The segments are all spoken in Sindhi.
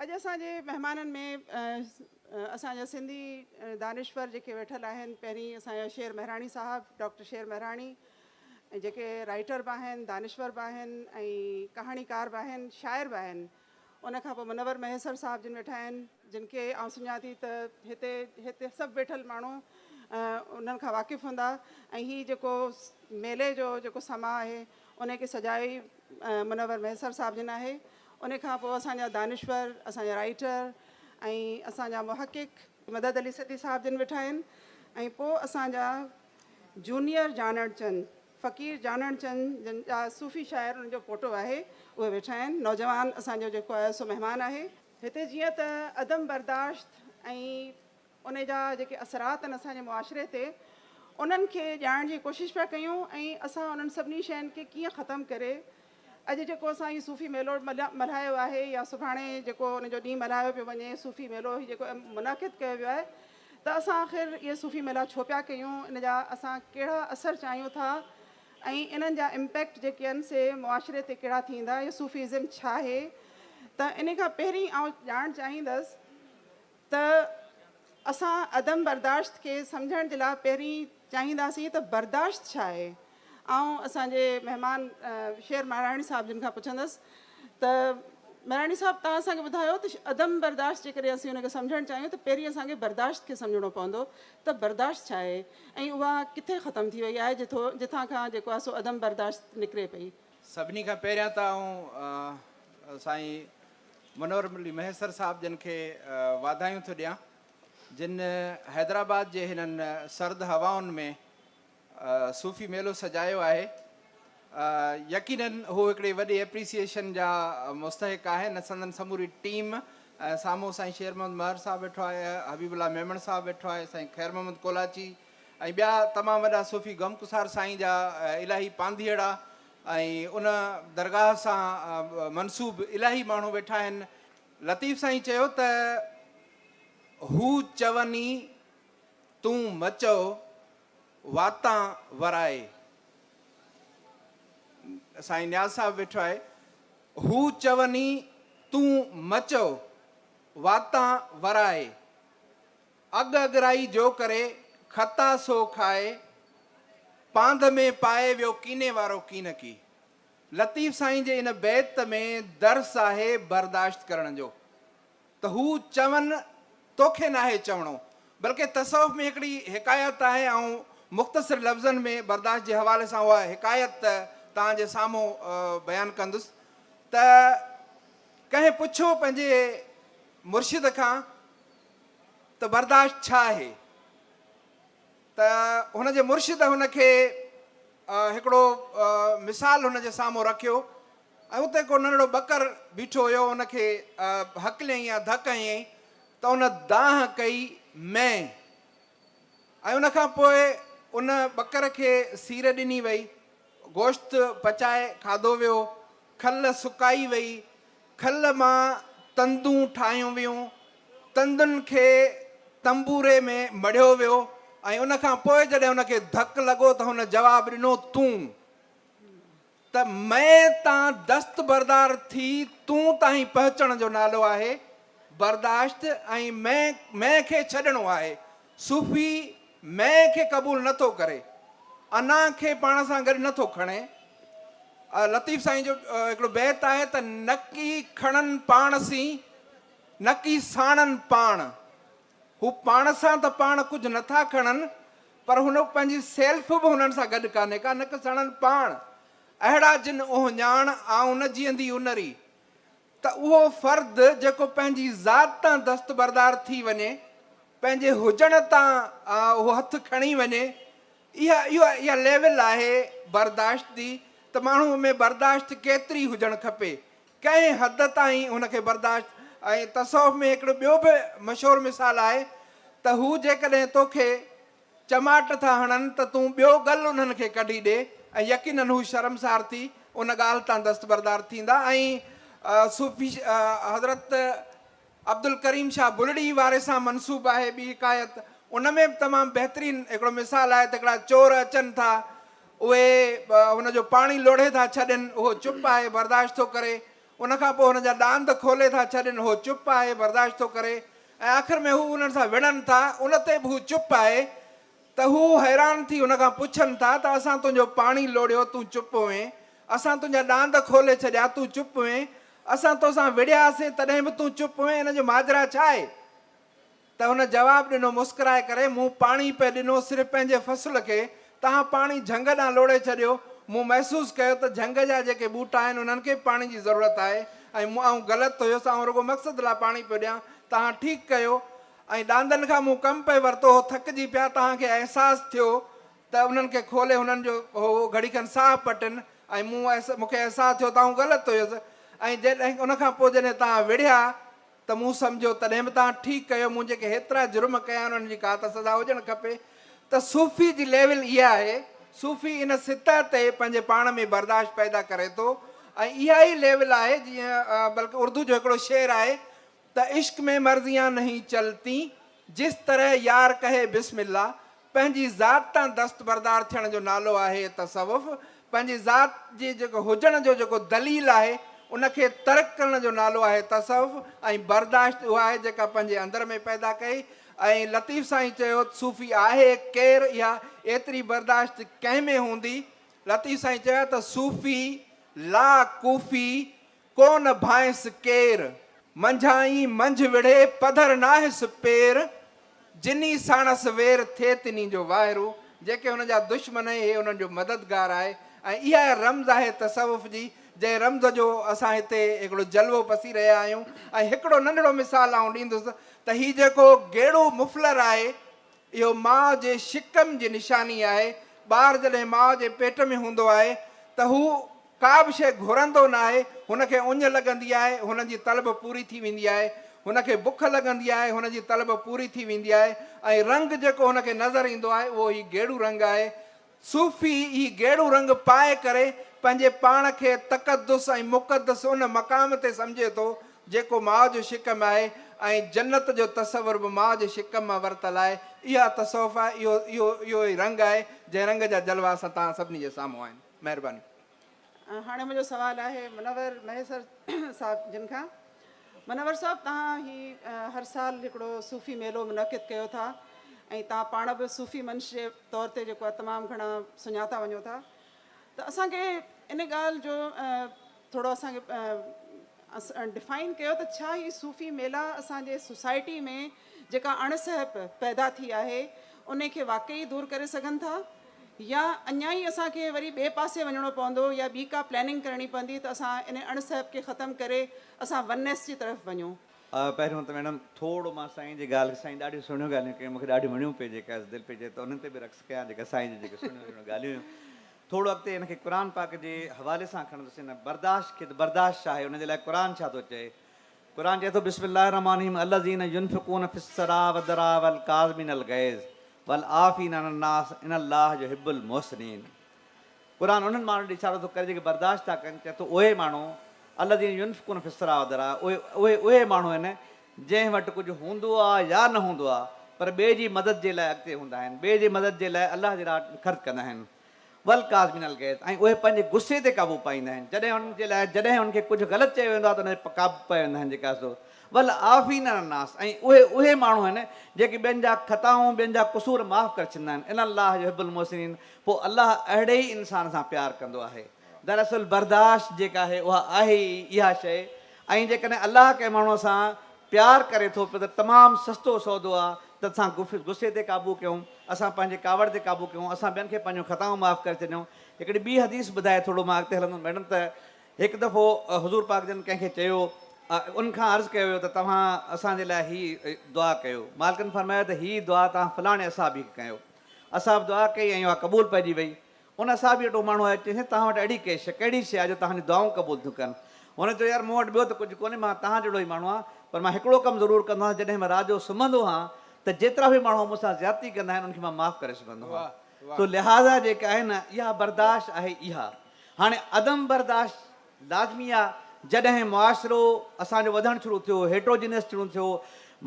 اڄ اسان جي مهمانن ۾ اسان جا سنڌي دانشور جيڪي ويٺل آهن، پهرين اسان جا شير مهراڻي صاحب، ڊاڪٽر شير مهراڻي، جيڪي رائيٽر به آهن، دانشور به آهن ۽ ڪهاڻيڪار به آهن، شاعر به آهن. ان کان پوء منور مهيسر صاحب جن ويٺا آهن، جن کي آئون سمجهان ٿي ته هتي هتي سڀ ويٺل ماڻهو انهن کان واقف هوندا ۽ هي جيڪو ميلي جو جيڪو سما آهي ان کي سجايو ئي منور مهيسر صاحب جن آهي. ان کان پوء اسان جا دانشور، اسان جا رائيٽر ۽ اسان جا محقق مدد علي سنڌي صاحب جن ويٺا آهن ۽ پوء اسان جا جونيئر جانڻ چند، فقير جانڻ چند جن جا صوفي شاعر ان جو پوٽو آهي، اهي ويٺا آهن. نوجوان اسان جو جيڪو آهي سو مهمان آهي. هتي جيئن ته عدم برداشت ۽ ان جا جيڪي اثرات آهن اسان جي معاشري تي انهن کي ڄاڻڻ جي ڪوشش پيا ڪيون ۽ اسان انهن سڀني شين کي ڪيئن ختم ڪري اڄ جيڪو اسان هي صوفي ميلو ملهايو آهي يا سڀاڻي جيڪو ان جو ڏينهن ملهايو پيو وڃي، صوفي ميلو هي جيڪو منعقد ڪيو ويو آهي ته اسان آخر اهي صوفي ميلا ڇو پيا ڪيون، ان جا اسان ڪهڙا اثر چاهيون ٿا ۽ انهن جا امپيڪٽ جيڪي آهن سي معاشري تي ڪهڙا ٿيندا، اهو صوفي ازم ڇا آهي؟ ته ان کان پهرين آئون ڄاڻڻ چاهيندس ته اسان عدم برداشت کي سمجهڻ جي لاء پهرين چاهينداسين ته برداشت ڇا آهي؟ آئون اسان جي مهمان شير مهراڻي صاحب جن کان پڇندس ته مهراڻي صاحب توهان اسان کي ٻڌايو ته عدم برداشت جيڪڏهن اسين ان کي سمجهڻ چاهيون ته پهرين اسان کي برداشت کي سمجهڻو پوندو ته برداشت ڇا آهي ۽ اها ڪٿي ختم ٿي وئي آهي جٿو جتان کان جيڪو آهي سو عدم برداشت نڪري پئي. سڀني کان پهريان ته آئون سائين منور علي مهيسر صاحب جن کي واڌايون ٿو ڏيان جن حيدرآباد جي هنن سرد هوائن ۾ صوفي ميلو سجايو آهي. يقينن هو هڪڙي وڏي ايپريسيئيشن جا مستحق آهن. سندن سموري ٽيم سامهون سائين شير محمد مهر صاحب ويٺو آهي، حبيب الله ميمڻ صاحب ويٺو آهي، سائين خير محمد ڪولاچي ۽ ٻيا تمام وڏا صوفي غمڪسار سائين جا الاهي پانڌيئڙا ۽ ان درگاهه سان منسوب الاهي ماڻهو ويٺا آهن. لطيف سائين چيو ته هو چوني تون م چئو واتان ورائي. سائين نياز صاحب ويٺو آهي. هو چوني تون م چئو واتان ورائي. اڳ اڳرائي جو ڪري، خطا سو کائي، پانڌ ۾ پائي ويو ڪيني وارو ڪينڪي. لطيف سائين جي ان بيت ۾ درس آهي برداشت ڪرڻ جو ته هو چون توکي ناهي چوڻو بلڪه تصوف ۾ هڪڙي حڪايت آهي آئون مختصر لفظن ۾ برداشت جي حوالي سان اها حڪايت توهان جي سامهون بيان ڪندس ته ڪنهن پڇيو پنهنجي مرشد کان ته برداشت ڇا آهي؟ ته هن جي مرشد هن کي هڪڙو مثال هن جي سامهون رکيو ۽ اتي ڪو ننڍڙو ٻڪر بيٺو هيو ان کي هڪليائين يا ڌڪ هنيائين ته ان دانهن ڪئي مين ۽ ان کان پوء ان ٻڪر کي سير ڏني وئي گوشت پچائي کاڌو ويو، کل سڪائي وئي، کل مان تندون ٺاهيون ويون، تندن کي تنبوري ۾ مڙهيو ويو ۽ ان کان پوء جڏهن ان کي ڌڪ لڳو ته هن جواب ڏنو تون ته مئي تان دستبردار ٿي تون تائين پهچڻ جو نالو آهي برداشت ۽ مئي مئي کي ڇڏڻو آهي. صوفي مئي کي قبول نه ٿو ڪري، انا کي پاڻ سان گڏ نه ٿو کڻي. لطيف سائين جو هڪڙو بيت آهي ته نڪي کڻن پاڻ سين، نڪي ساڻن پاڻ. هو پاڻ سان ته پاڻ ڪجهه نه ٿا کڻن، پر هن پنهنجي سيلف به هنن سان گڏ ڪانهي ڪا، نڪ ساڻن پاڻ. اهڙا جن اهڃاڻ، آئون نه جيئندي انري. ته اهو فرد جيڪو پنهنجي ذات تان دستبردار ٿي وڃي، پنهنجي هجڻ تان اهو هٿ کڻي وڃي، اها اها اها ليول آهي برداشت جي ته ماڻهوء ۾ برداشت ڪيتري هجڻ کپي، ڪنهن حد تائين هن کي برداشت ۽ تصوف ۾ هڪڙو ٻيو به مشهور مثال آهي ته هو جيڪڏهن توکي چماٽ ٿا هڻن ته تون ٻيو ڳل انهن کي ڪڍي ڏي ۽ يقيناً هو شرمسار ٿي ان ڳالهه تان دستبردار ٿيندا ۽ صوفي حضرت عبدالڪريم شاهه بلڙي واري سان منسوب آهي ٻي حڪايت ان ۾ به تمام بهترين هڪڙو مثال آهي ته هڪڙا چور اچن ٿا اهي هن جو پاڻي لوڙهي ٿا ڇڏين اهو چپ آهي برداشت ٿو ڪري ان کان پوء هن جا ڏاند کولي ٿا ڇڏين، هو چپ آهي، برداشت ٿو ڪري ۽ آخر ۾ هو انهن سان وڙهن ٿا، ان تي به هو چپ آهي ته هو حيران ٿي هن کان پڇن ٿا ته اسان تنهنجو پاڻي لوڙهيو، تون چپ هئين، اسان تنهنجا ڏاند کولي ڇڏيا، تون چپ هئين، اسان توسان وڙهياسين تڏهن به تون چپ هئين، ان جو ماجرا ڇا آهي؟ ته هن جواب ڏنو مسڪرائي ڪري، مون پاڻي پئي ڏنو صرف پنهنجي فصل کي، توهان پاڻي جهنگ ڏانهن لوڙهي ڇڏيو، مون محسوس ڪيو ته جهنگ جا جيڪي ٻوٽا آهن انهن کي به پاڻي جي ضرورت آهي ۽ مون آئون غلط هيس، آئون رڳو مقصد لاء پاڻي پيو ڏيان، توهان ٺيڪ ڪيو ۽ ڏاندن کان مون ڪم پئي ورتو هو ٿڪجي پيا، توهان کي احساس ٿيو ته انهن کي کولي هنن جو هو گهڙي کن ساهه پٽن ۽ مون مون کي احساس ٿيو ته آئون غلط هيس ۽ جڏهن ان کان پوء جڏهن توهان وڙهيا ته مون سمجهيو تڏهن به توهان ٺيڪ ڪيو، مون جيڪي هيترا جرم ڪيا آهن انهن جي ڪا ته سزا هجڻ کپي. ته صوفي جي ليول اها آهي، صوفي ان سطح تي پنهنجي پاڻ ۾ برداشت پيدا ڪري ٿو ۽ اها ئي ليول آهي جيئن بلڪ اردو جو هڪڙو شعر آهي ته عشق ۾ مرضيان نهين چلتين جس طرح يار ڪهي بسم الله پنهنجي ذات تان دستبردار ٿيڻ جو نالو آهي تصوف، پنهنجي ذات جي جيڪو هجڻ جو جيڪو دليل آهي ان کي ترڪ ڪرڻ جو نالو آهي تصوف ۽ برداشت اها آهي جيڪا پنهنجي اندر ۾ پيدا ڪئي ۽ لطيف سائين چيو ته صوفي آهي ڪير اها ايتري برداشت ڪنهن ۾ هوندي لطيف سائين چيو ته صوفي لا ڪوفي ڪونه ڀانئس ڪير، منجهان ئي منجهه وڙهي، پڌر ناهيس پير، جني ساڻس وير، ٿئي تني جو واهرو، جيڪي هن جا دشمن اهي هي انهن جو مددگار آهي ۽ اها رمز آهي تصوف جي، جنهن رمز جو اسان هتي هڪڙو جلوو پسي رهيا آهيون ۽ هڪڙو ننڍڙو مثال آئون ڏيندس ته هي جيڪو گيڙو مفلر آهي اهو ماء جي شڪم جي نشاني آهي، ٻار جڏهن ماء جي پيٽ ۾ هوندو آهي ته هو ڪا به شيء گهرندو ناهي، هن کي اڃ لڳندي آهي، هن جي طلب پوري ٿي ويندي آهي، هن کي بک لڳندي آهي، هن جي طلب پوري ٿي ويندي آهي ۽ رنگ جيڪو هن کي نظر ايندو آهي اهو هي گيڙو رنگ آهي. صوفي هي گيڙو رنگ پائي ڪري پنهنجي پاڻ کي تقدس ۽ مقدس ان مقام تي سمجهي ٿو جيڪو ماء جو شڪم آهي ۽ جنت جو تصور به ماء جي شڪم مان ورتل آهي. اها تصوف آهي، اهو اهو اهو ئي رنگ آهي جنهن رنگ جا جلوا اسان توهان سڀني جي سامهون آهن. مهرباني. هاڻي منهنجو سوال آهي منور مهيسر صاحب جن کان. منور صاحب توهان هي هر سال هڪڙو صوفي ميلو منعقد ڪيو ٿا ۽ توهان پاڻ به صوفي منش جي طور تي جيڪو آهي تمام گهڻا سڃاتا وڃو ٿا ته اسان کي ان ڳالهه جو ٿورو اسان کي ڊفائن ڪيو ته ڇا هي صوفي ميلا اسان جي سوسائٽي ۾ جيڪا اڻ سهپ پيدا ٿي آهي ان کي واقعي دور ڪري سگهن ٿا يا اڃا ئي اسان کي وري ٻئي پاسي وڃڻو پوندو يا ٻي ڪا پلاننگ ڪرڻي پوندي ته اسان ان اڻ سهپ کي ختم ڪري اسان وننيس جي طرف وڃون. پهريون ته ميڊم ٿورو مان سائين جي ڳالهه سائين ڏاڍيون سهڻيون ڳالهيون ڪيون مونکي ڏاڍيون وڻيون پئي جيڪا دل پئي چئي ته انهن تي به رقص ڪيان جيڪا سائين جون جيڪي سهڻيون سهڻيون ڳالهيون هيون ٿورو اڳتي ان کي قرآن پاڪ جي حوالي سان کڻندس ان برداشت کي ته برداشت ڇا آهي ان جي لاء قرآن ڇا ٿو چئي قرآن چئي ٿو بسم الله الرحمٰن الرحيم الذين ينفقون في السراء والضراء والڪاظمين الغيظ والعافين عن الناس ان الله يحب المحسنين قرآن انهن ماڻهن ڏي اشارو ٿو ڪري جيڪي برداشت ٿا ڪن چئي ٿو اهي ماڻهو الذين ينفقون في السراء والضراء اهي اهي اهي ماڻهو آهن جنهن وٽ ڪجهه هوندو آهي يا نه هوندو آهي پر ٻئي جي مدد جي لاء اڳتي هوندا آهن ٻئي جي مدد جي لاء الله جي راهه ۾ خرچ ڪندا آهن والڪاظمين الغيظ ۽ اهي پنهنجي غصي تي قابو پائيندا آهن جڏهن انهن جي لاء جڏهن انهن کي ڪجهه غلط چيو ويندو آهي ته ان تي قابو پائي ويندا آهن جيڪا سو والعافين عن الناس ۽ اهي اهي ماڻهو آهن جيڪي ٻين جا خطائون ٻين جا قصور معاف ڪري ڇڏيندا آهن ان الله يحب المحسنين پوء الله اهڙي ئي انسان سان پيار ڪندو آهي دراصل برداشت جيڪا آهي اها آهي ئي اها شيء ۽ جيڪڏهن الله ڪنهن ماڻهوء سان پيار ڪري ٿو پيو ته تمام سستو سودو آ ته اسان غصي تي قابو ڪيون، اسان پنهنجي ڪاوڙ تي قابو ڪيون، اسان ٻين کي پنهنجون خطائون معاف ڪري ڇڏيون. هڪڙي ٻي حديث ٻڌائي ٿورو مان اڳتي هلندم ميڊم ته هڪ دفعو حضور پاڪ جن ڪنهن کي چيو ان کان عرض ڪيو ويو ته توهان اسان جي لاء هي دعا ڪيو مالڪن فرمايو ته هي دعا توهان فلاڻي اصحابي کي ڪيو اصحاب دعا ڪئي ۽ اها قبول پئجي وئي ان اصحابي وٽ اهو ماڻهو آيو، چيائين، توهان وٽ اهڙي ڪي شيء، ڪهڙي شيء آهي جو توهان جون دعائون قبول ٿيون ڪن؟ هن چيو، يار مون وٽ ٻيو ته ڪجهه ڪونهي، مان توهان جهڙو ئي ماڻهو آهيان، پر مان هڪڙو ڪم ضرور ڪندو آهيان، جڏهن مان رات جو سمهندو آهيان ته جيترا به ماڻهو مون سان زيادتي ڪندا آهن، انهن کي مان معاف ڪري سگهندو آهيان. سو لهٰذا جيڪا آهي نه، اها برداشت آهي اها. هاڻي عدم برداشت لازمي آ، جڏهن معاشرو اسان جو وڌڻ شروع ٿيو، هيٽروجينس شروع ٿيو،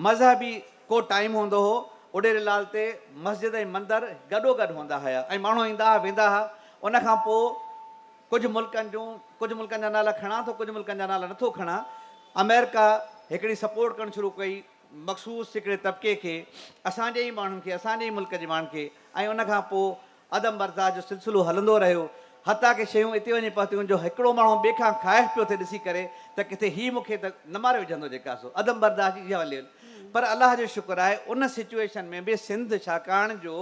مذهبي ڪو ٽائيم هوندو هو، اڏيري لال تي مسجد ۽ مندر گڏوگڏ هوندا هيا ۽ ماڻهو ايندا ها ويندا ها، ان کان پوء ڪجهه ملڪن جون ڪجهه ملڪن جا نالا کڻان ٿو ڪجهه ملڪن جا نالا نٿو کڻان آمريڪا هڪڙي سپورٽ ڪرڻ شروع ڪئي مخصوص هڪڙي طبقي کي اسان جي ئي ماڻهن کي اسان جي ئي ملڪ جي ماڻهن کي ۽ ان کان پوء عدم برداشت جو سلسلو هلندو رهيو حتيٰ ڪه شيون اتي وڃي پهتيون جو هڪڙو ماڻهو ٻئي کان خائف پيو ٿئي ڏسي ڪري ته ڪٿي هي مون کي ته نه ماري وجهندو جيڪا سو عدم برداشت جي اها ليول پر الله جو شڪر آهي ان سچوئيشن ۾ به سنڌ ڇاڪاڻ جو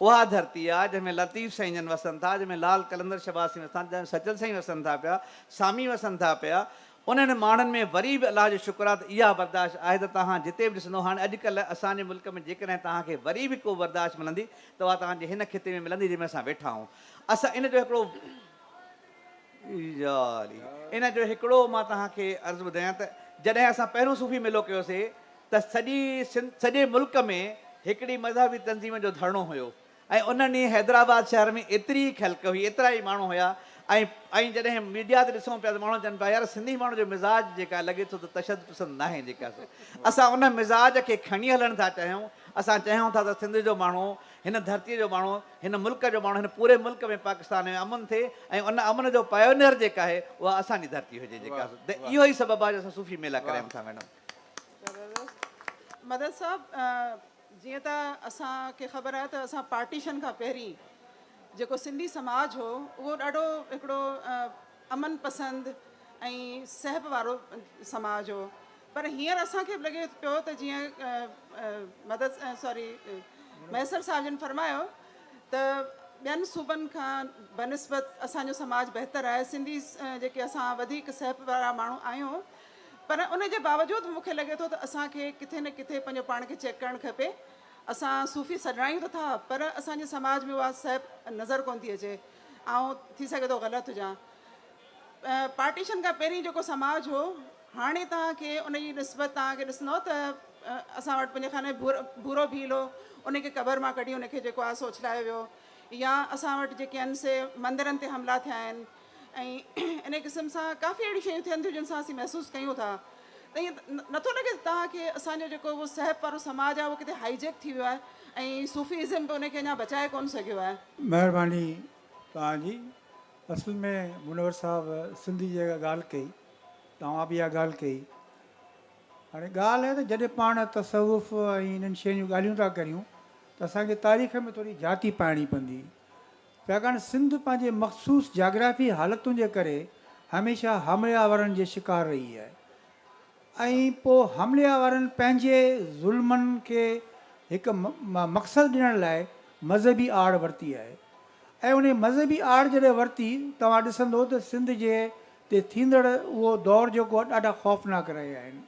اها ڌرتي آهي جنهن ۾ لطيف سائين جن وسن ٿا جنهن ۾ لال قلندر شهباز سائين وسن ٿا جنهن ۾ سچل سائين وسن ٿا پيا سامي وسن ٿا پيا انهن ماڻهن ۾ وري به الله جو شڪر آهي ته اها برداشت آهي ته توهان جتي به ڏسندو هاڻي اڄڪلهه اسان جي ملڪ ۾ جيڪڏهن توهان کي وري به ڪو برداشت ملندي ته اها توهان جي هن خطي ۾ ملندي جنهن ۾ اسان ويٺا آهيون اسان ان جو هڪڙو ان جو هڪڙو مان توهان کي عرض ٻڌايان ته جڏهن اسان پهريون صوفي ميلو ڪيوسي ته سڄي سڄي ملڪ ۾ هڪڙي مذهبي تنظيم جو ڌرڻو هيو ۽ ان ڏينهن حيدرآباد شهر ۾ ايتري ئي خلق هئي، ايترا ئي ماڻهو هيا ۽ ۽ جڏهن ميڊيا تي ڏسون پيا ته ماڻهو چون پيا يار سنڌي ماڻهو جو مزاج جيڪا لڳي ٿو ته تشدد پسند ناهي جيڪا سو اسان ان مزاج کي کڻي هلڻ ٿا چاهيون اسان چاهيون ٿا ته سنڌ جو ماڻهو هن ڌرتي جو ماڻهو هن ملڪ جو ماڻهو هن پوري ملڪ ۾ پاڪستان ۾ امن ٿئي ۽ ان امن جو پايونيئر جيڪا آهي اها اسان جي ڌرتي هجي جيڪا سو ته اهو ئي سبب آهي جو اسان صوفي ميلا ڪرايون ٿا ميڊم. زبردست مدد صاحب جيئن ته اسان کي خبر آهي ته اسان پارٽيشن کان پهرين جيڪو سنڌي سماج هو اهو ڏاڍو هڪڙو امن پسند ۽ سهپ وارو سماج هو پر هينئر اسان کي به لڳي پيو ته جيئن مدد سوري مهيسر صاحب جن فرمايو ته ٻين صوبن کان بنسبت اسان جو سماج بهتر آهي سنڌي جيڪي اسان وڌيڪ سهپ وارا ماڻهو آهيون پر ان جي باوجود به مون کي لڳي ٿو ته اسان کي ڪٿي نه ڪٿي پنهنجو پاڻ کي چيڪ ڪرڻ کپي. اسان صوفي سڏرايون ته ٿا پر اسان جي سماج ۾ اها سهپ نظر ڪونه ٿي اچي. آئون ٿي سگهي ٿو غلط هجان. پارٽيشن کان پهرين جيڪو سماج هو هاڻي توهان کي ان جي نسبت توهان کي ڏسندو ته اسان وٽ پنهنجي خيال ۾ ڀورو ڀيل هو ان کي قبر مان ڪڍي ان کي جيڪو آهي سو اڇلايو ويو يا اسان وٽ جيڪي آهن سي مندرن تي حملا ٿيا آهن. ۽ انهي قسم سان ڪافي اهڙيون شيون ٿين ٿيون جن سان اسين محسوس ڪيون ٿا ته ائين نٿو لڳي ته توهان کي اسان جو جيڪو اهو سهپ وارو سماج آهي اهو ڪٿي هائي جيڪ ٿي ويو آهي ۽ صوفي ازم به ان کي اڃا بچائي ڪونه سگهيو آهي. مهرباني توهان جي. اصل ۾ منور صاحب سنڌ جي جيڪا ڳالهه ڪئي توهان به اها ڳالهه ڪئي هاڻي ڳالهه آهي ته جڏهن پاڻ تصوف ۽ انهن شين جون ڳالهيون ٿا ڪريون ته اسان کي تاريخ ۾ ٿوري جهاتي پائڻي پوندي ڇاڪاڻ سنڌ پنهنجي مخصوص جاگرافي حالتن جي ڪري هميشه حملي آورن جي شڪار رهي آهي ۽ پوء حملي آورن پنهنجي ظلمن کي هڪ مقصد ڏيڻ لاء مذهبي آڙ ورتي آهي ۽ انهي مذهبي آڙ جڏهن ورتي توهان ڏسندو ته سنڌ جي تي ٿيندڙ اهو دور جيڪو آهي ڏاڍا خوفناڪ رهيا آهن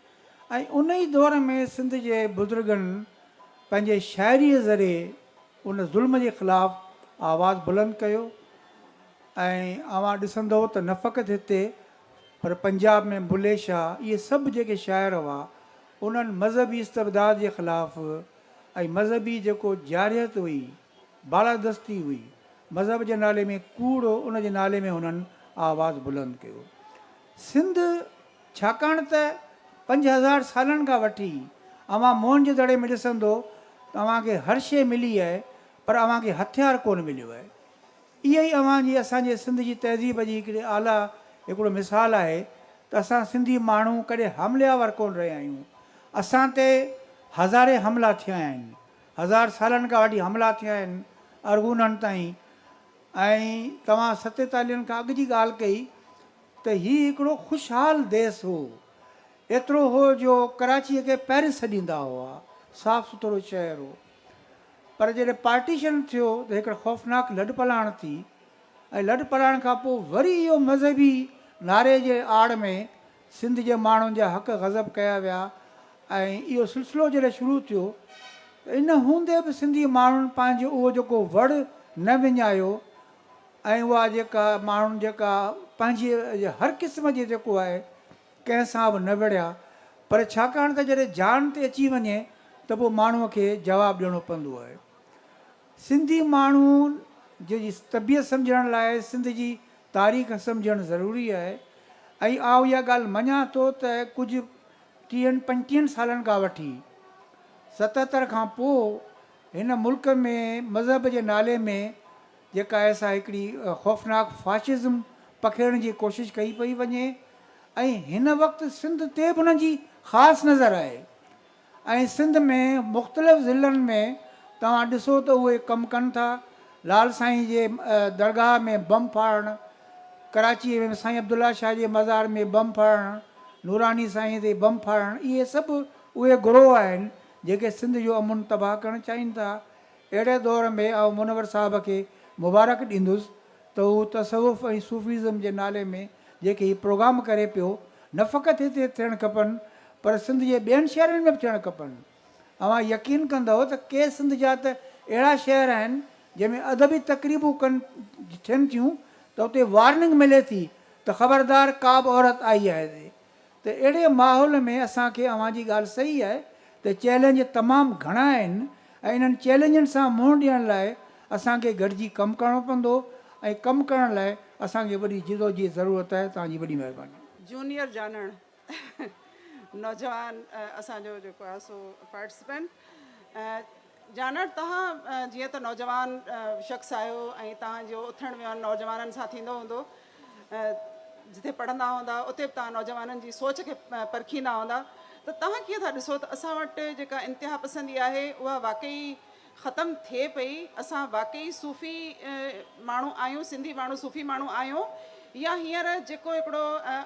۽ انهي دور ۾ سنڌ جي بزرگن پنهنجي شاعريء ذريعي ان ظلم جي خلاف آواز بلند ڪيو ۽ اوهان ڏسندؤ ته نه فقط هتي پر پنجاب ۾ بلي شاهه اهي سڀ جيڪي شاعر هئا انهن مذهبي استبداد جي خلاف ۽ مذهبي جيڪو جارحيت هئي بالادستي هئي مذهب جي نالي ۾ ڪوڙ هو ان جي نالي ۾ هنن آواز بلند ڪيو سنڌ ڇاڪاڻ ته 5000 سالن کان وٺي اوهان موهن جي دڙي ۾ ڏسندو ته اوهان کي هر شيء ملي آهي پر اوهان کي هٿيار ڪونه مليو آهي. اها ئي اوهان جي اسان جي سنڌ جي تهذيب جي هڪڙي اعليٰ هڪڙو مثال آهي ته اسان سنڌي ماڻهو ڪڏهن حملي آور ڪونه رهيا آهيون. اسان تي هزارين حملا ٿيا آهن. هزار سالن کان وٺي حملا ٿيا آهن ارغونن تائين ۽ توهان ستيتاليهن کان اڳ جي ڳالهه ڪئي ته هي هڪڙو خوشحال ديس هو. ايترو هو جو ڪراچيء کي پئرس سڏيندا هئا. صاف سٿرو شهر هو. پر جڏهن پارٽيشن ٿيو ته هڪڙ خوفناڪ لڏپلاڻ ٿي ۽ لڏپلاڻ کان پوء وري اهو مذهبي نعري جي آڙ ۾ سنڌ جي ماڻهن جا حق غضب ڪيا ويا ۽ اهو سلسلو جڏهن شروع ٿيو ته ان هوندي به سنڌي ماڻهن پنهنجو اهو جيڪو وڙ نه وڃايو ۽ اها جيڪا ماڻهن جيڪا پنهنجي هر قسم جي جيڪو آهي ڪنهن سان به نه وڙهيا پر ڇاڪاڻ ته جڏهن جان تي اچي وڃي ته پوء ماڻهوء کي جواب ڏيڻو پوندو آهي. سنڌي ماڻهو جي طبيعت سمجهڻ لاء سنڌ جي تاريخ سمجهڻ ضروري آهي ۽ آئون اها ڳالهه مڃان ٿو ته ڪجهه ٽيهن پنجٽيهن سالن کان وٺي 77 کان پوء هن ملڪ ۾ مذهب جي نالي ۾ جيڪا آهي سا هڪڙي خوفناڪ فاشزم پکيڙڻ جي ڪوشش ڪئي پئي وڃي ۽ هن وقت سنڌ تي به انهن جي خاص نظر آهي ۽ سنڌ ۾ مختلف ضلعن ۾ توهان ڏسو ته اهي ڪم ڪن ٿا لال سائين جي درگاهه ۾ بم ڦاڙڻ، ڪراچيء ۾ سائين عبدالله شاهه جي مزار ۾ بم ڦاڙڻ، نوراني سائين تي بم ڦاڙڻ اهي سڀ اهي گروهه آهن جيڪي سنڌ جو امن تباهه ڪرڻ چاهين ٿا. اهڙي دور ۾ آئون منور صاحب کي مبارڪ ڏيندس ته هو تصوف ۽ صوفيزم جي نالي ۾ جيڪي هي پروگرام ڪري پيو نه فقط هتي ٿيڻ کپن پر سنڌ جي ٻين شهرن ۾ به ٿيڻ کپن. اوهان يقين ڪندؤ ته ڪي سنڌ جا ته اهڙا شهر آهن جنهن ۾ ادبي تقريبون ڪن ٿين ٿيون ته اتي وارننگ ملي ٿي ته خبردار ڪا به عورت آئي آهي هتي ته اهڙي ماحول ۾ اسان کي اوهان جي ڳالهه صحيح آهي ته چئلينج تمام گهڻا آهن ۽ انهن چئلينجن سان منهن ڏيڻ لاء اسان کي گڏجي ڪم ڪرڻو پوندو ۽ ڪم ڪرڻ لاء اسان کي وڏي جدوجهد ضرورت آهي توهان جي وڏي مهرباني. جونيئر جانڻ نوجوان اسان جو جيڪو آهي سو پارٽيسپينٽ جانڻ توهان جيئن ته نوجوان شخص آهيو ۽ توهان جو اٿڻ ويهڻ نوجوانن سان ٿيندو هوندو جتي پڙهندا هوندا اتي به توهان نوجوانن جي سوچ کي پرکيندا هوندا ته توهان ڪيئن ٿا ڏسو ته اسان وٽ جيڪا انتها پسندي آهي اها واقعي ختم ٿئي پئي اسان واقعي صوفي ماڻهو آهيون سنڌي ماڻهو صوفي ماڻهو آهيون يا هينئر جيڪو هڪڙو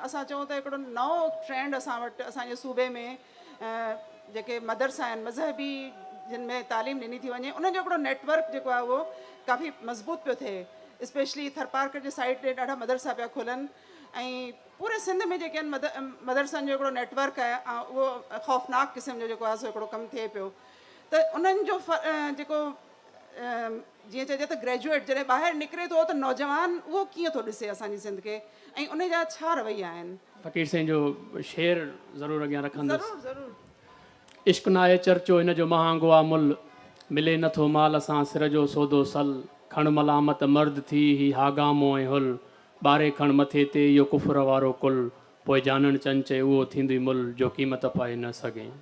اسان چئون ته هڪڙو نئون ٽرينڊ اسان وٽ اسان جي صوبي ۾ جيڪي مدرسا آهن مذهبي جن ۾ تعليم ڏني ٿي وڃي انهن جو هڪڙو نيٽ ورڪ جيڪو آهي اهو ڪافي مضبوط پيو ٿئي اسپيشلي ٿرپارڪر جي سائيڊ تي ڏاڍا مدرسا پيا کلن ۽ پوري سنڌ ۾ جيڪي آهن مدرسن جو هڪڙو نيٽ ورڪ آهي اهو خوفناڪ قسم جو جيڪو آهي سو هڪڙو ڪم ٿئي پيو ته انهن جو جيڪو جيئن چئجي ته گريجوئيٽ جڏهن ٻاهر نڪري ٿو ته نوجوان اهو ڪيئن ٿو ڏسي اسان جي سنڌ کي ۽ ان جا ڇا رويا آهن؟ فقير سائين جو شعر ضرور اڳيان رکندس. ضرور ضرور. عشق ناهي چرچو هن جو مهانگو آ ملهه، ملي نه ٿو مال سان سر جو سودو سل، کڻ ملامت مرد ٿي هي هاگامو ۽ هل، ٻاري کڻ مٿي تي اهو ڪفر وارو ڪل، پوء جانڻ چن چئي اهو ٿيندوئي ملهه، جو قيمت پائي نه سگهين.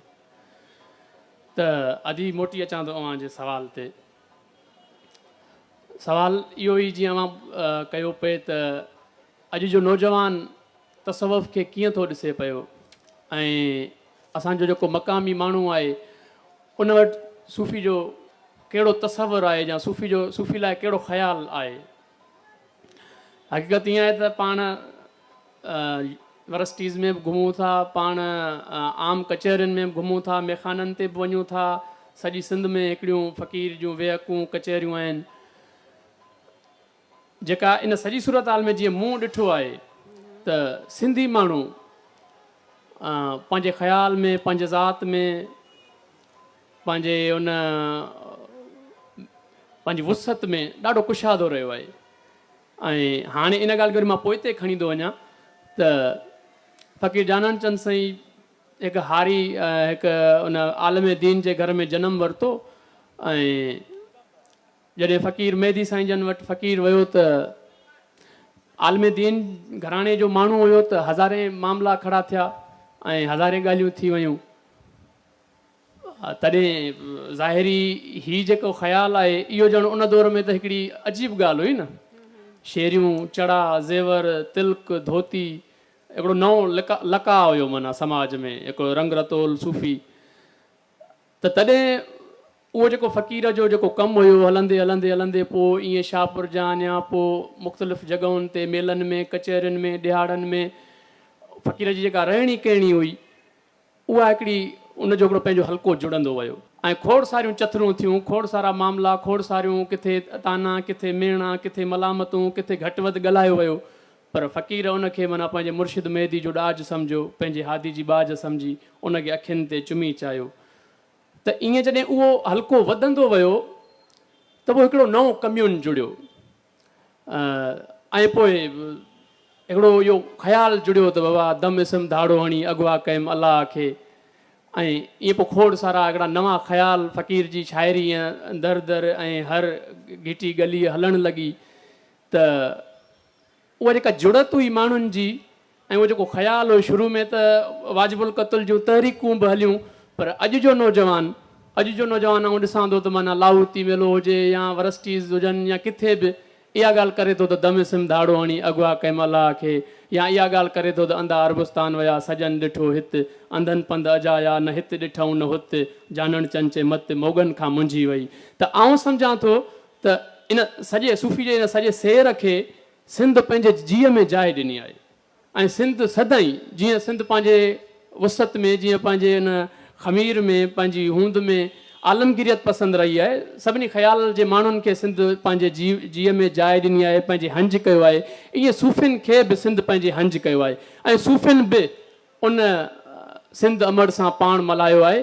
ته ادي موٽي اچان ٿو اوهان جي سوال تي. سوال اهو ئي جيئن اوهان ڪيو پئي ته اڄ جو نوجوان تصوف کي ڪيئن ٿو ڏسي پيو ۽ اسان جو جيڪو مقامي ماڻهو آهي ان وٽ صوفي جو ڪهڙو تصور آهي يا صوفي جو صوفي لاء ڪهڙو خيال آهي. حقيقت ائين آهي ته پاڻ يونيورسٽيز ۾ به گهمون ٿا، پاڻ عام ڪچهرين ۾ به گهمون ٿا، ميخانن تي به وڃون ٿا، سڄي سنڌ ۾ هڪڙيون فقير جون ويهڪون، ڪچهريون آهن، جيڪا ان سڄي صورتحال ۾ جيئن مون ڏٺو آهي ته سنڌي ماڻهو پنهنجي خيال ۾، پنهنجي ذات ۾، پنهنجي ان پنهنجي وسعت ۾ ڏاڍو ڪشادو رهيو آهي. ۽ هاڻي ان ڳالهه کي وري مان پوئتي کڻي ٿو وڃان ته فقير جانان چند سائين هڪ هاري هڪ ان عالم دين جي گهر ۾ جنم ورتو ۽ جڏهن فقير مهدي سائين جن وٽ فقير ويو ته عالم دين گهراڻي جو ماڻهو هيو ته هزارين معاملا کڙا ٿيا ۽ هزارين ڳالهيون ٿي ويون. تڏهن ظاهري هي جيڪو خيال آهي اهو ڄڻ ان دور ۾ ته هڪڙي عجيب ڳالهه هئي نه. شيريون، چڙا، زيور، تلڪ، ڌوتي هڪڙو نئون لقاء هيو معنيٰ سماج ۾ هڪڙو رنگ رتول صوفي ته تڏهن اهو جيڪو فقير جو جيڪو ڪم هيو هلندي هلندي هلندي پوء ائين شاهپور جهانيان پوء مختلف جڳهن تي ميلن ۾ ڪچهرين ۾ ڏهاڙن ۾ فقير جي جيڪا رهڻي ڪهڻي هئي اها هڪڙي ان جو هڪڙو پنهنجو حلقو جڙندو ويو ۽ کوڙ ساريون چٿرون ٿيون، کوڙ سارا معاملا، کوڙ ساريون ڪٿي طعنا، ڪٿي ميڻا، ڪٿي ملامتون، ڪٿي گهٽ وڌ ڳالهايو ويو پر فقير ان کي معنيٰ پنهنجي مرشد مهدي جو ڏاج سمجهيو، پنهنجي هادي جي ٻاجهه سمجهي ان کي اکين تي چمي چاهيو ته ائين جڏهن اهو حلقو وڌندو ويو ته پوء هڪڙو نئون ڪميون جڙيو. ۽ پوء هڪڙو اهو خيال جڙيو ته بابا دم اسم ڌاڙو هڻي اغوا ڪيم الله کي ۽ ائين پوء کوڙ سارا هڪڙا نوان خيال فقير جي شاعري ائين در در ۽ هر گهٽي ڳليء هلڻ لڳي ته اها جيڪا جڙت هئي ماڻهن جي ۽ اهو جيڪو خيال هو شروع ۾ ته واجب القتل جون تحريڪون به هليون پر اڄ جو نوجوان اڄ جو نوجوان آئون ڏسان ٿو ته معنيٰ لاهوتي ميلو هجي يا ورسٽيز هجن يا ڪٿي به اها ڳالهه ڪري ٿو ته دم سم ڌاڙو هڻي اغوا ڪيم الله کي يا اها ڳالهه ڪري ٿو ته انڌا عربستان ويا سڄن ڏٺو هت، انڌن پنڌ اجايا نه هت ڏٺئون نه هت، جانڻ چنچي مت موڳن کان منجهي وئي ته آئون سمجهان ٿو ته ان سڄي صوفي جي ان سڄي سير کي سنڌ پنهنجي جيء ۾ جاء ڏني آهي. ۽ سنڌ سدائين جيئن سنڌ پنهنجي وسعت ۾ جيئن پنهنجي ان خمير ۾ پنهنجي هوند ۾ عالمگيريت پسند رهي آهي، سڀني خيال جي ماڻهن کي سنڌ پنهنجي جيء ۾ جاء ڏني آهي، پنهنجي هنج ڪيو آهي، ائين صوفين کي به سنڌ پنهنجي هنج ڪيو آهي ۽ صوفين به ان سنڌ امڙ سان پاڻ ملهايو آهي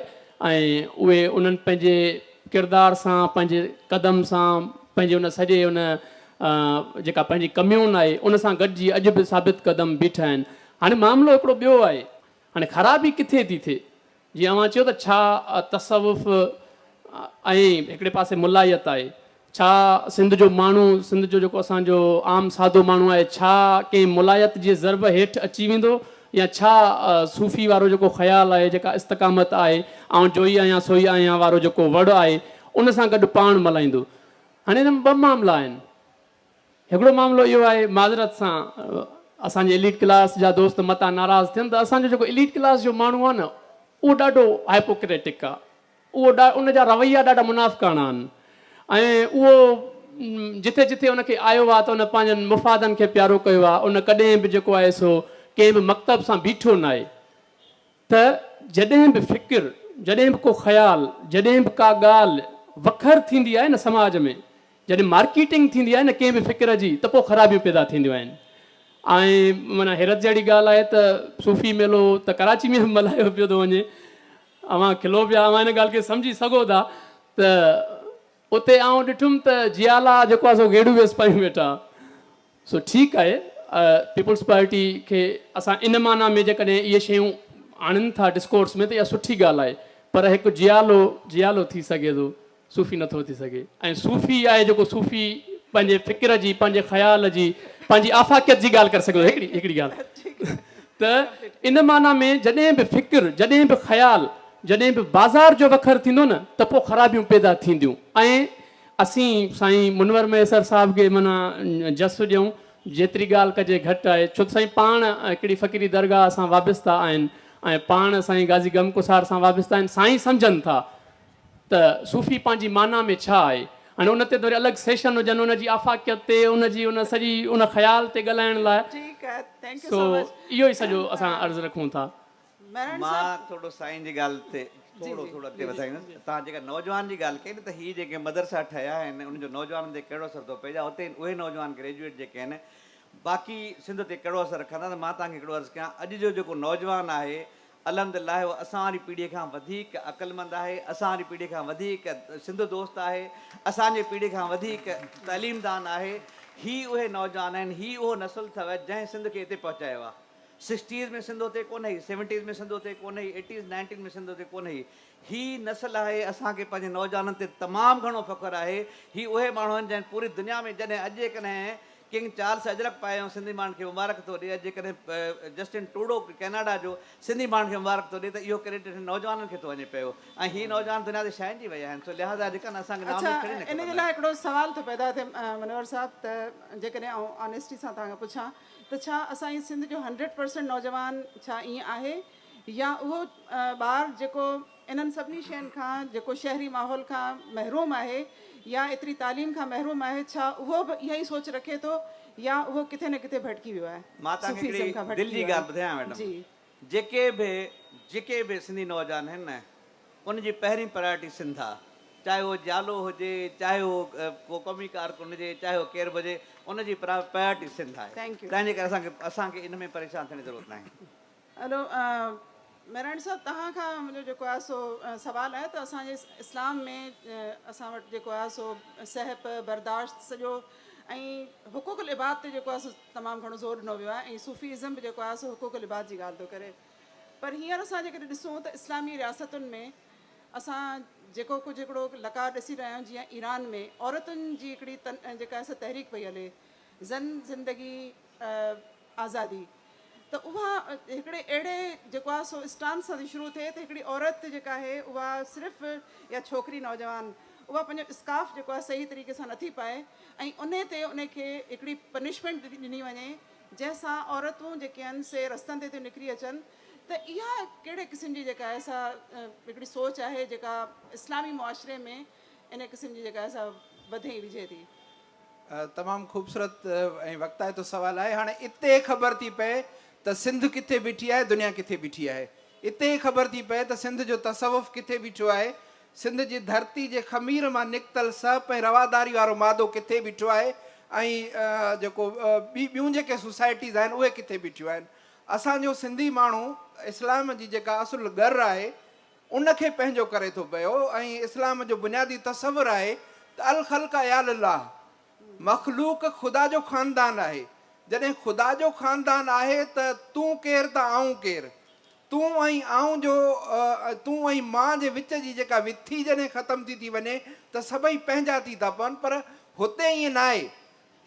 ۽ اهي انهن پنهنجي ڪردار سان پنهنجي قدم سان پنهنجي ان سڄي ان جيڪا پنهنجي ڪميون آهي ان سان گڏجي اڄ به ثابت قدم بيٺا آهن. هاڻي معاملو هڪڙو ٻيو آهي. هاڻي خرابي ڪٿي ٿي ٿئي؟ جيئن اوهان چيو ته ڇا تصوف ۽ هڪڙي پاسي ملائيت آهي. ڇا سنڌ جو ماڻهو، سنڌ جو جيڪو اسان جو عام سادو ماڻهو آهي ڇا ڪنهن ملائيت جي ضرب هيٺ اچي ويندو يا ڇا صوفي وارو جيڪو خيال آهي، جيڪا استقامت آهي، آئون جوئي آهيان سوئي آهيان وارو جيڪو وڙ آهي ان سان گڏ پاڻ ملائيندو؟ هاڻي ان ۾ ٻه معاملا آهن. هڪڙو معاملو اهو آهي، معذرت سان اسان جي ايليٽ ڪلاس جا دوست متان ناراض ٿين ته اسان جو جيڪو ايليٽ ڪلاس جو ماڻهو آهي نه اهو ڏاڍو هائپوڪريٽڪ آهي. اهو ان جا رويا ڏاڍا منافقاڻا آهن ۽ اهو جٿي جٿي ان کي آيو آهي ته ان پنهنجن مفادن کي پيارو ڪيو آهي. ان ڪڏهن به جيڪو آهي سو ڪنهن به مڪتب سان بيٺو ناهي. ته جڏهن به فڪر، جڏهن به ڪو خيال، جڏهن به ڪا ڳالهه وکر ٿيندي آهي نه سماج ۾، جڏهن مارڪيٽنگ ٿيندي آهي نه ڪنهن به فڪر جي ته پوء خرابيون پيدا ٿينديون آهن ۽ معنيٰ حيرت جهڙي ڳالهه آهي ته صوفي ميلو ته ڪراچي ۾ به ملهايو پيو ٿو وڃي. اوهان کلو پيا، اوهان ان ڳالهه کي سمجهي سگهو ٿا ته اتي آئون ڏٺم ته جيالا جيڪو آهي سو گيڙو ويس پايون ويٺا. سو ٺيڪ آهي پيپلز پارٽي کي اسان ان معنيٰ ۾ جيڪڏهن اهي شيون آڻين ٿا ڊسڪورس ۾ ته اها سٺي ڳالهه آهي پر هڪ جيالو جيالو ٿي سگهي ٿو صوفي نٿو ٿي سگهي ۽ صوفي آهي جيڪو صوفي پنهنجي فڪر جي پنهنجي خيال جي پنهنجي آفاقيت جي ڳالهه ڪري سگهي ٿو هڪڙي هڪڙي ڳالهه ته ان معنيٰ ۾ جڏهن به فڪر جڏهن به خيال جڏهن به بازار جو وکر ٿيندو نه ته پوء خرابيون پيدا ٿينديون ۽ اسين سائين منور مهيسر صاحب کي معنيٰ جس ڏيون جيتري ڳالهه ڪجي گهٽ آهي ڇو ته سائين پاڻ هڪڙي فقيري درگاهه سان وابسته آهن ۽ پاڻ سائين غازي غمگسار سان وابسته آهن سائين سمجهن ٿا ته صوفي پنهنجي معنيٰ ۾ ڇا آهي هاڻي ان تي ته وري الڳ سيشن هجن ان جي آفاقيت تي ان جي ان سڄي ان خيال تي ڳالهائڻ لاء ٺيڪ آهي thank you سو سو مچ اهو ئي سڄو اسان عرض رکون ٿا. مهراڻ مان صاحب ٿورو سائين جي ڳالهه تي جي ٿورو جي ٿورو اڳتي پليز وڌائيندس توهان جيڪا نوجوان جي ڳالهه ڪئي نه ته هي جيڪي مدرسا ٺهيا آهن انهن جو نوجوانن تي ڪهڙو اثر ٿو پئي يا اتي اهي نوجوان گريجوئيٽ جيڪي آهن باقي سنڌ تي ڪهڙو اثر رکندا ته مان توهان کي هڪڙو عرض ڪيان اڄ جو جيڪو نوجوان آهي الحمدلله اهو اسان واري پيڙهي کان وڌيڪ عقلمند آهي اسان واري پيڙهي کان وڌيڪ سنڌ دوست آهي اسان جي پيڙهي کان وڌيڪ تعليمدان آهي هي اهي نوجوان آهن هي اهو نسل اٿو جنهن سنڌ کي هتي پهچايو آهي سڪسٽيز ۾ سنڌ اتي ڪونه هئي، سيونٽيز ۾ سنڌ اتي ڪونه هئي، ايٽيز نائنٽيز ۾ سنڌ اتي ڪونه هئي. هي نسل آهي، اسان کي پنهنجي نوجوانن تي تمام گهڻو فخر آهي. هي اهي ماڻهو آهن جنهن پوري دنيا ۾ جڏهن اڄ جيڪڏهن ڪنگ چارلس اجرڪ پائي ۽ سنڌي ماڻهن کي مبارڪ ٿو ڏي، اڄ جيڪڏهن جسٽن ٽروڊو ڪئناڊا جو سنڌي ماڻهن کي مبارڪ ٿو ڏي ته اهو ڪريڊٽ هن نوجوانن کي ٿو وڃي پيو ۽ هي نوجوان دنيا تي ڇائنجي ويا آهن سو لهٰذا جيڪا نه اسان کي اڇا نااميد ٿيڻ ئي نه ان جي کپندو. لاء هڪڙو سوال ٿو پيدا ٿئي منور صاحب ته جيڪڏهن آئون آنيسٽي سان توهان کان پڇان ته ڇا اسان جي سنڌ جو هنڊريڊ پرسنٽ نوجوان ڇا ائين آهي يا اهو ٻار جيڪو انهن سڀني شين کان جيڪو شهري ماحول کان محروم آهي يا ايتري تعليم کان محروم آهي ڇا اهو به اها ئي سوچ رکي ٿو يا اهو ڪٿي نه ڪٿي ڀٽڪي ويو آهي مان توهان کي صوفيزم هڪڙي کان دل ڀٽڪي جي ويو ڳالهه آهي ٻڌايان ميڊم جي. جيڪي به جيڪي به سنڌي نوجوان آهن نه ان جي پهرين پرائرٽي سنڌ آ چاهي اهو جيالو هجي چاهي اهو ڪو قومي ڪارڪن هجي چاهي اهو ڪير به هجي ان جي پرائرٽي سنڌ آهي Thank you. تنهن جي ڪري اسان کي اسان کي ان ۾ پريشان ٿيڻ جي ضرورت ناهي. هلو مهراڻي صاحب توهان کان منهنجو جيڪو آهي سو سوال آهي ته اسان جي اسلام ۾ اسان وٽ جيڪو آهي سو سهپ برداشت سڄو ۽ حقوق العباد تي جيڪو آهي سو تمام گهڻو زور ڏنو ويو آهي ۽ صوفي ازم به جيڪو آهي سو حقوق العباد جي ڳالهه ٿو ڪري پر هينئر اسان جيڪڏهن ڏسون ته اسلامي رياستن ۾ اسان جيڪو ڪجهه هڪڙو لقاء ڏسي رهيا آهيون جيئن ايران ۾ عورتن جي هڪڙي جيڪا آهي سا تحريڪ پئي هلي زن زندگي آزادي ته اها هڪڙي اهڙي جيڪو آهي سو اسٽانس سان ٿي شروع ٿئي ته هڪڙي عورت جيڪا آهي اها صرف يا ڇوڪري نوجوان اها پنهنجو اسڪارف جيڪو آهي صحيح طريقي سان نٿي پائي ۽ انهي تي انهي کي هڪڙي پنشمينٽ ڏني وڃي جنهن سان عورتون جيڪي آهن سي رستن تي ٿيون نڪري اچن ته اها ڪهڙي قسم جي جيڪا آهي سا هڪڙي سوچ آهي جيڪا اسلامي معاشري ۾ ان قسم جي جيڪا آهي سا وڌي ۽ وجهي ٿي. تمام خوبصورت ۽ وقتائتو سوال آهي. هاڻي اتي خبر ٿي پئي ته سنڌ ڪٿي بيٺي آهي، دنيا ڪٿي بيٺي آهي. اتي خبر ٿي پئي ته سنڌ جو تصوف ڪٿي بيٺو آهي، سنڌ جي ڌرتي جي خمير مان نڪتل سهپ ۽ رواداري وارو مادو ڪٿي بيٺو آهي ۽ جيڪو ٻيون جيڪي سوسائٽيز آهن اهي ڪٿي بيٺيون آهن. اسان جو سنڌي ماڻهو اسلام جي جيڪا اصل ڳر آهي ان کي پنهنجو ڪري ٿو پيو ۽ اسلام جو بنيادي تصور آهي ته الخلق عيال الله مخلوق خدا جو خاندان آهي جڏهن خدا جو خاندان آهي ته تون ڪير ته آئون ڪير تون ۽ آئون جو تون ۽ مان جي وچ جي جيڪا وٿي جڏهن ختم ٿي ٿي وڃي ته سڀئي پنهنجا ٿي ٿا پون پر هتي ائين ناهي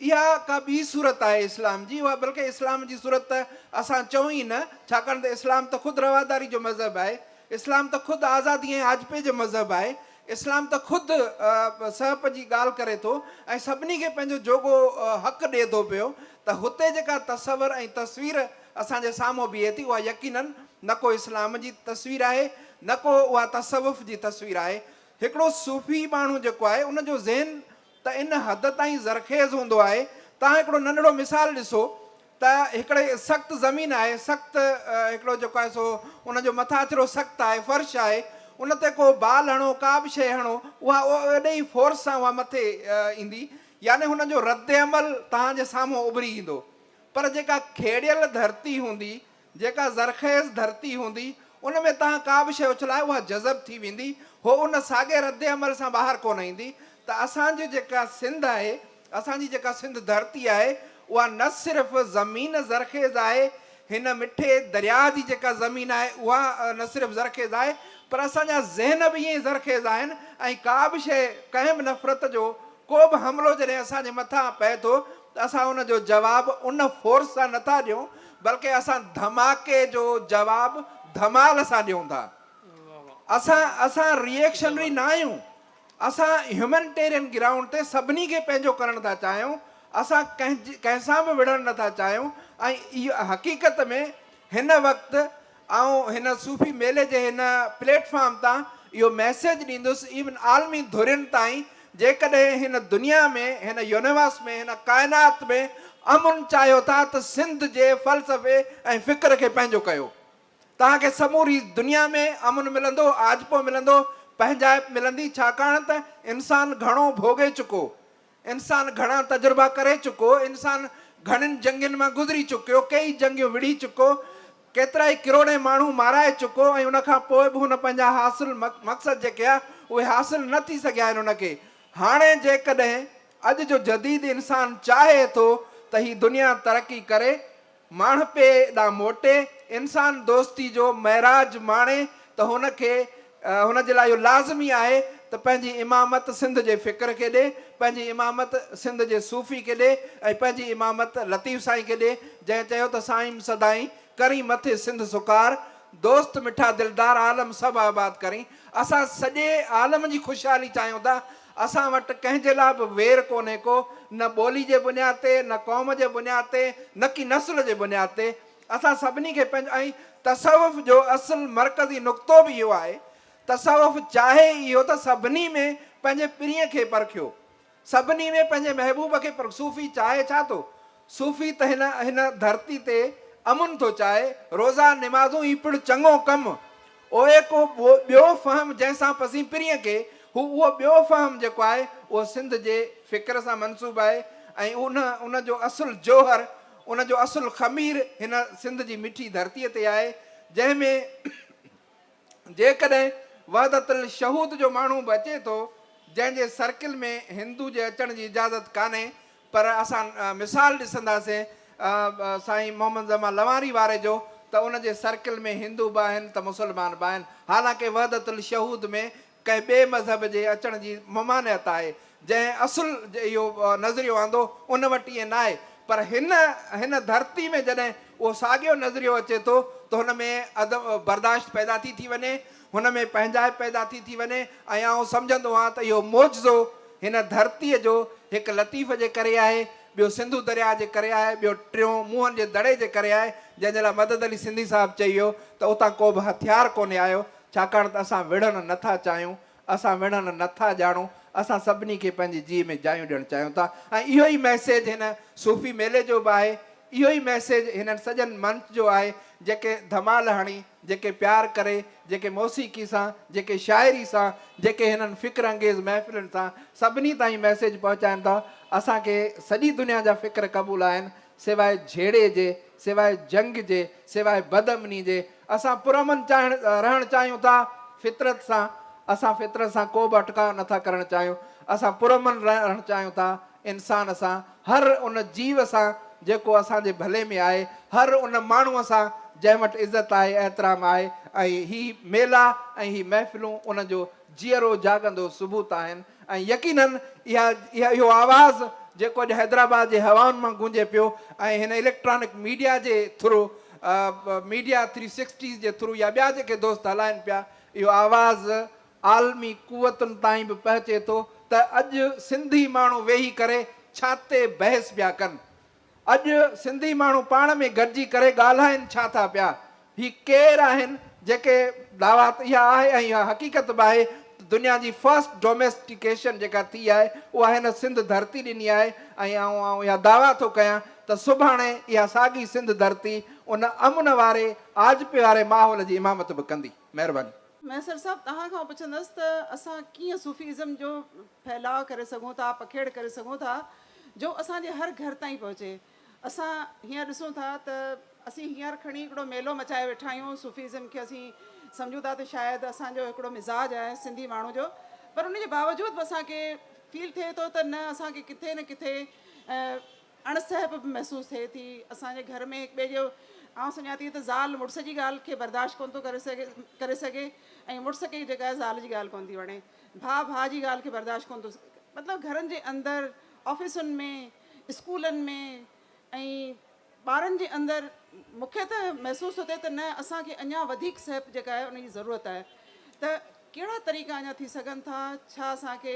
اها ڪا ٻي صورت آهي اسلام جي، اها بلڪه اسلام جي صورت ته اسان چئون ئي نه، ڇاڪاڻ ته اسلام ته خود رواداري جو مذهب آهي، اسلام ته خود آزادي ۽ آجپي جو مذهب آهي، اسلام ته خود سهپ جي ڳالهه ڪري ٿو ۽ سڀني کي پنهنجو جوڳو حق ڏئي ٿو پيو ته هتي جيڪا تصور ۽ تصوير اسان جي سامهون بيهي ٿي اها يقيناً نه ڪو اسلام جي تصوير آهي نه ڪو اها تصوف جي تصوير آهي. هڪڙو صوفي ماڻهو جيڪو آهي ان جو ذهن ته ان حد تائين زرخيز هوندو آهي. توهان هڪڙو ننڍڙو مثال ڏسو ته هڪڙي سخت زمين آهي، سخت هڪڙو جيڪو آهي سو ان جو مٿاڇرو سخت آهي، فرش آهي، ان تي ڪو بال هڻو، ڪا به شيء هڻو، اها ايڏي ئي فورس سان اها مٿي ايندي، يعني هن جو رد عمل توهان جي سامهون اڀري ايندو. پر جيڪا کيڙيل ڌرتي هوندي، جيڪا زرخيز ڌرتي هوندي، ان ۾ توهان ڪا به شيء اڇلايو، اها جذب ٿي ويندي، هوء ان ساڳئي رد عمل سان ٻاهر ڪونه ايندي ته اسان جي جيڪا سنڌ آهي، اسان جي جيڪا سنڌ ڌرتي آهي، اها نه صرف زمين زرخيز آهي، هن مٺي درياء جي جيڪا زمين آهي، اها نه صرف زرخيز آهي، پر اسان جا ذهن به ائين ئي زرخيز آهن ۽ ڪا به شيء، ڪنهن به نفرت جو ڪو به حملو جڏهن اسان جي مٿان پئي ٿو ته اسان ان جو جواب ان فورس سان نٿا ڏيون، بلڪه اسان ڌماڪي جو جواب ڌمال سان ڏيون ٿا. اسان اسان ريئيڪشنري نه آهيون. اسان هيومنٽيرين گرائونڊ تي سڀني کي پنهنجو ڪرڻ ٿا چاهيون. اسان ڪنهن ڪنهن سان به وڙهڻ نه ٿا چاهيون ۽ اهو حقيقت ۾ هن وقت آئون هن صوفي ميلي جي هن پليٽ فارم تان اهو ميسيج ڏيندس ايون عالمي ڌرين تائين جيڪڏهن هن دنيا ۾ هن يونيورس ۾ هن ڪائنات ۾ امن چاهيو ٿا ته سنڌ جي فلسفي ۽ فڪر کي پنهنجو ڪيو توهان کي سموري دنيا ۾ امن ملندو آجپو ملندو پنهنجائپ ملندي ڇاڪاڻ ته انسان گهڻو ڀوڳي چڪو انسان گهڻا تجربا ڪري چڪو، انسان گهڻين جنگين مان گذري چڪيو، ڪيئي جنگيون وڙهي چڪو، ڪيترائي ڪروڙين ماڻهو مارائي چڪو ۽ ان کان پوء به هن پنهنجا حاصل مقصد جيڪي ها اهي حاصل نه ٿي سگهيا آهن هن کي. هاڻي جيڪڏهن اڄ جو جديد انسان چاهي ٿو ته هي دنيا ترقي ڪري، ماڻهپي ڏانهن موٽي، انسان دوستي جو معراج ماڻي ته هن کي هن جي لاء اهو لازمي آهي ته پنهنجي امامت سنڌ جي فڪر کي ڏي، پنهنجي امامت سنڌ جي صوفي کي ڏي ۽ پنهنجي امامت لطيف سائين کي ڏي، جنهن چيو ته سائيم سدائين ڪرين مٿي سنڌ سڪار، دوست مٺا دلدار عالم سڀ آباد ڪرين. اسان سڄي عالم جي خوشحالي چاهيون ٿا، اسان وٽ ڪنهن جي لاء به وير ڪونهي ڪو، نه ٻولي جي بنياد تي، نه قوم جي بنياد تي، نه ڪي نسل جي بنياد تي. اسان سڀني کي پنهنجو ۽ تصوف جو اصل مرڪزي نقطو به اهو آهي. تصوف چاهي اهو ته سڀني ۾ پنهنجي پرينء کي پرکيو. سڀني ۾ پنهنجي محبوب کي پرکيو. صوفي چاهي ڇا ٿو؟ صوفي ته هن هن ڌرتي تي امن ٿو چاهي، روزا نمازون هي پڻ چڱو ڪم. اوهي ڪو ٻيو فهم جنهن سان پسين پرينء کي، هو اهو ٻيو فهم جيڪو آهي اهو سنڌ جي فڪر سان منسوب آهي ۽ ان ان جو اصل جوهر، ان جو اصل خمير هن سنڌ جي مٺي ڌرتيء تي آهي، جنهن ۾ جيڪڏهن وحدت الشهود جو ماڻهو به اچي ٿو، جنهن جي سرڪل ۾ هندو جي اچڻ جي اجازت ڪانهي، پر اسان مثال ڏسنداسين سائين محمد زمان لواري واري جو ته ان جي سرڪل ۾ هندو به آهن ته مسلمان به آهن، حالانڪه وحدت الشهود ۾ ڪنهن ٻئي مذهب جي اچڻ جي ممانعت آهي، جنهن اصل اهو نظريو آندو ان وٽ ائين ناهي، پر هن هن ڌرتي ۾ جڏهن اهو ساڳيو نظريو اچي ٿو ته هن ۾ عدم برداشت پيدا ٿي ٿي وڃي. هن ۾ پنهنجائپ پيدا ٿي ٿي وڃي ۽ آئون سمجهندو آهيان ته اهو معجزو هن ڌرتيء جو هڪ لطيف جي ڪري آهي، ٻيو سنڌو درياء جي ڪري آهي، ٻيو ٽيون موهن جي دڙي جي ڪري آهي، جنهن جي لاء مدد علي سنڌي صاحب چئي ويو ته اتان ڪو به هٿيار ڪونهي آيو، ڇاڪاڻ ته اسان وڙهڻ نه ٿا چاهيون، اسان وڙهڻ نه ٿا ڄاڻون، اسان سڀني کي پنهنجي جيء ۾ جايون ڏيڻ چاهيون ٿا ۽ اهو ئي ميسيج هن صوفي ميلي جو به آهي، اهو ئي ميسيج هنن سڄن منچ جو آهي، جيڪي ڌمال هڻي، جيڪي پيار ڪري، جيڪي موسيقي سان، جيڪي شاعري سان، جيڪي هنن فڪر انگيز محفلن سان سڀني تائين ميسيج پهچائن ٿا. اسان کي سڄي دنيا جا فڪر قبول آهن، سواء جهيڙي جي، سواء جنگ جي، سواء بدامني جي. اسان پرامن چاهڻ رهڻ چاهيون ٿا فطرت سان، اسان فطرت سان ڪو به اٽڪاء نٿا ڪرڻ چاهيون. اسان پرامن رهڻ چاهيون ٿا. انسان سان، هر ان جيو سان جيڪو اسان جي ڀلي ۾ آهي، هر ان ماڻهوء سان جنهن وٽ عزت آهي، احترام آهي ۽ هي ميلا ۽ هي محفلون ان جو جيئرو جاڳندو ثبوت آهن ۽ يقيناً اها اهو آواز جيڪو اڄ حيدرآباد جي هوائن مان گونجي پيو ۽ هن اليڪٽرانڪ ميڊيا جي ٿرو ميڊيا ٿري سڪسٽيز جي ٿرو يا ٻيا جيڪي دوست هلائن پيا اهو آواز عالمي قوتن تائين به پهچي ٿو ته اڄ سنڌي ماڻهو ويهي ڪري ڇا تي بحث پيا ڪن؟ اڄ سنڌي ماڻهو پاڻ ۾ گڏجي ڪري ڳالهائين ڇا ٿا پيا؟ هي ڪير آهن جيڪي دعويٰ ته اها آهي ۽ اها حقيقت به آهي ته دنيا جي فرسٽ ڊوميسٽيڪيشن جيڪا ٿي آهي اها هن سنڌ ڌرتي ڏني آهي ۽ آئون آئون اها دعويٰ ٿو ڪيان ته سڀاڻي اها ساڳي سنڌ ڌرتي ان امن واري آجپي واري ماحول جي امامت به ڪندي. مهرباني. مهيسر صاحب توهان کان پڇندس ته اسان ڪيئن صوفي ازم جو ڦهلاء ڪري سگهون ٿا، پکيڙ ڪري سگهون ٿا جو اسان جي هر گهر تائين پهچي. اسان هينئر ڏسون ٿا ته اسين هينئر کڻي هڪڙو ميلو مچائي ويٺا آهيون، صوفي ازم کي اسين سمجهون ٿا ته شايد اسان جو هڪڙو مزاج آهي سنڌي ماڻهو جو پر ان جي باوجود به اسان کي فيل ٿئي ٿو ته نه اسان کي ڪٿي نه ڪٿي اڻ سهپ به محسوس ٿئي ٿي. اسان جي گهر ۾ هڪ ٻئي جو آئون سمجهان ٿي ته زال مڙس جي ڳالهه کي برداشت ڪونه ٿو ڪري سگهي ڪري سگهي ۽ مڙس کي جيڪا آهي زال جي ڳالهه ڪونه ٿي وڻي. ڀاء ڀاء جي ڳالهه کي برداشت ڪونه ٿو مطلب گهرن جي اندر آفيسن ۾ اسڪولن ۾ ۽ ٻارن جي اندر مون کي ته محسوس ٿو ٿئي ته نه اسان کي اڃا وڌيڪ سهپ جيڪا آهي ان جي ضرورت آهي ته ڪهڙا طريقا اڃا ٿي سگهن ٿا ڇا اسان کي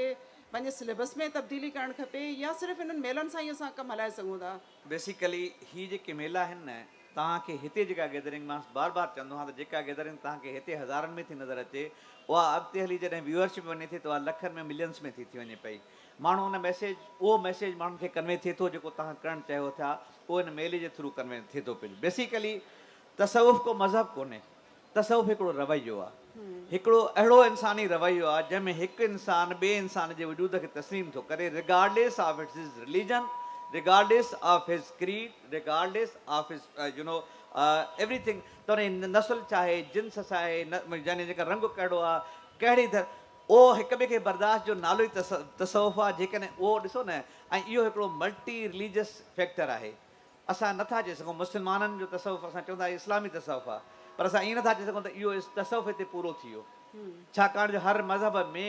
پنهنجي سليبس ۾ تبديلي ڪرڻ کپي يا صرف انهن ميلن سان ئي اسان ڪم هلائي سگهون ٿا؟ بيسيڪلي هي جيڪي ميلا آهن نه توهان کي هتي جيڪا گيدرنگ مان بار بار چوندو آهيان ته جيڪا گيدرنگ توهان کي هتي هزارن ۾ ٿي نظر اچي اها اڳتي هلي جڏهن ويوئرشپ وڃي ٿي ته اها لکن ۾ ملينس ۾ ٿي ٿي وڃي پئي ماڻهو ان ميسيج اهو ميسيج ماڻهن کي ڪنوي ٿئي ٿو جيڪو توهان ڪرڻ چاهيو ٿا اهو ان ميلي جي ٿرو ڪنوي ٿئي ٿو پيو بيسيڪلي تصوف ڪو مذهب ڪونهي تصوف هڪڙو رويو آ. هڪڙو اهڙو انساني رويو آ جنهن ۾ هڪ انسان ٻئي انسان جي وجود کي تسليم ٿو ڪري regardless of his religion, regardless of his creed, regardless of his you know everything ته ان جي نسل ڇا آهي، جنس ڇا آهي، يعني جيڪا رنگ ڪهڙو آ، ڪهڙي ڌر اهو هڪ ٻئي کي برداشت جو نالو ئي تصوف آ جيڪڏهن اهو ڏسو نه ۽ اهو هڪڙو ملٽي رليجس فيڪٽر آهي. اسان نه ٿا چئي سگهون مسلمانن جو تصوف اسان چئون ٿا اسلامي تصوف آهي پر اسان ائين نه ٿا چئي سگهون ته اهو تصوف هتي پورو ٿي ويو ڇاڪاڻ جو هر مذهب ۾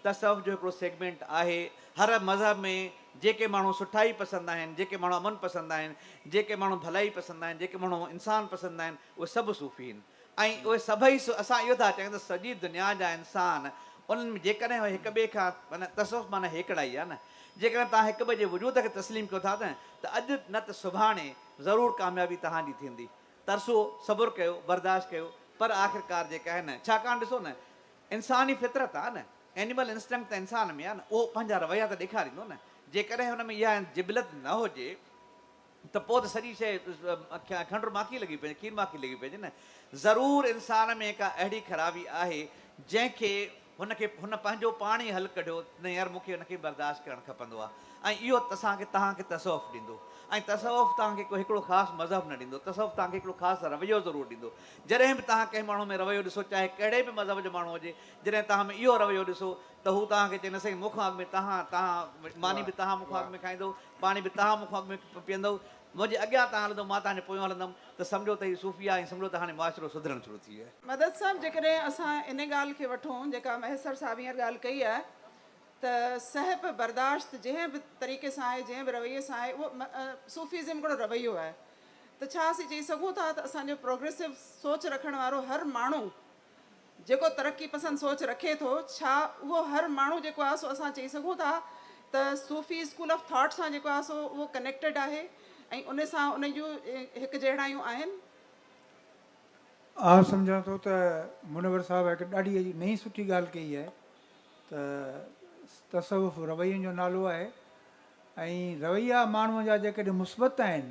تصوف جو هڪڙو سيگمينٽ آهي هر مذهب ۾ جيڪي ماڻهو سٺائي پسند آهن جيڪي ماڻهو امن پسند آهن جيڪي ماڻهو ڀلائي پسند آهن جيڪي ماڻهو انسان پسند آهن اهي سڀ صوفي آهن ۽ اهي سڀئي اسان اهو ٿا چئون ته سڄي دنيا جا انسان انهن ۾ جيڪڏهن اهي هڪ ٻئي کان معنيٰ تصوف معنيٰ هيڪڙائي آهي نه جيڪڏهن توهان هڪ ٻئي جي وجود کي تسليم ڪيو ٿا ته ته اڄ نه ته سڀاڻي ضرور ڪاميابي توهان جي ٿيندي. ترسو، صبر ڪيو، برداشت ڪيو، پر آخرڪار جيڪا آهي نه، ڇاڪاڻ ڏسو نه، انساني فطرت آهي نه، Animal Instinct ته انسان ۾ آهي نه، اهو پنهنجا رويا ته ڏيکاريندو نه، جيڪڏهن هن ۾ اها جبلت نه هجي ته پوء ته سڄي شيء کنڊ ماکي لڳي پئي، کير ماکي لڳي پئجي نه. ضرور انسان ۾ ڪا اهڙي خرابي آهي، جنهن کي هن کي هن پنهنجو پاڻ ئي حل ڪڍيو نه يار مون کي هن کي برداشت ڪرڻ کپندو آهي ۽ اهو اسان کي توهان کي تصوف ڏيندو ۽ تصوف توهان کي ڪو هڪڙو خاص مذهب نه ڏيندو تصوف توهان کي هڪڙو خاص رويو ضرور ڏيندو جڏهن به توهان ڪنهن ماڻهو ۾ رويو ڏسو چاهي ڪهڙي به مذهب جو ماڻهو هجي جڏهن توهان ۾ اهو رويو ڏسو ته هو توهان کي چئي نه سائين مون کان اڳ ۾ توهان توهان ماني به توهان مون کان اڳ ۾ کائيندو پاڻي به توهان مون کان اڳ ۾ پيئندو منهنجي اڳيان توهان هلندو مان توهان جي پويان هلندم ته سمجهو ته هي صوفي آهي ۽ سمجهو ته هاڻي معاشرو سڌرڻ شروع ٿي ويو آهي. مدد صاحب جيڪڏهن اسان ان ڳالهه کي وٺون جيڪا مهيسر صاحب هينئر ڳالهه ڪئي آهي ته سهپ برداشت جنهن به طريقي سان آهي جنهن به رويي سان آهي اهو صوفيزم هڪڙو رويو آهي ته ڇا اسين چئي سگهون ٿا ته اسان جو پروگريسو سوچ رکڻ وارو هر ماڻهو جيڪو ترقي پسند سوچ رکي ٿو، ڇا اهو هر ماڻهو جيڪو آهي سو اسان چئي سگهون ٿا ته صوفي اسڪول آف ٿاٽ سان جيڪو آهي سو اهو ڪنيڪٽيڊ آهي ۽ ان سان ان جون هڪ جهڙايون آهن؟ آء سمجهان ٿو ته منور صاحب هڪ ڏاڍي نئين سٺي ڳالهه ڪئي آهي ته تصوف روين جو نالو آهي ۽ رويا ماڻهوء جا جيڪڏهن مثبت آهن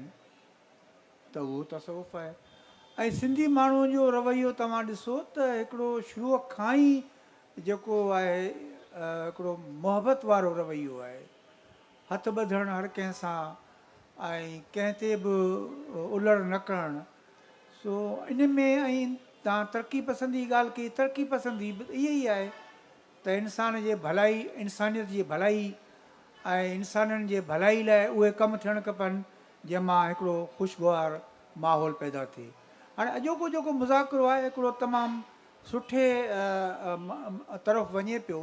ته اهو تصوف آهي ۽ سنڌي ماڻهوء جو رويو توهان ڏسو ته هڪڙو شروع کان ئي جيڪو آهي هڪڙو محبت وارو رويو آهي هٿ ٻڌڻ هر ڪنهن سان ۽ ڪنهن تي به الڙ نه ڪرڻ سو ان ۾ ۽ توهان ترقي پسندي جي ڳالهه ڪئي ترقي پسندي به اها ئي آهي ته انسان جي ڀلائي، انسانيت جي ڀلائي ۽ انسانن جي ڀلائي لاء اهي ڪم ٿيڻ کپن جنهن مان هڪڙو خوشگوار ماحول پيدا ٿئي. هاڻي اڄوڪو جيڪو مذاڪرو آهي هڪڙو تمام سٺي طرف وڃي پيو،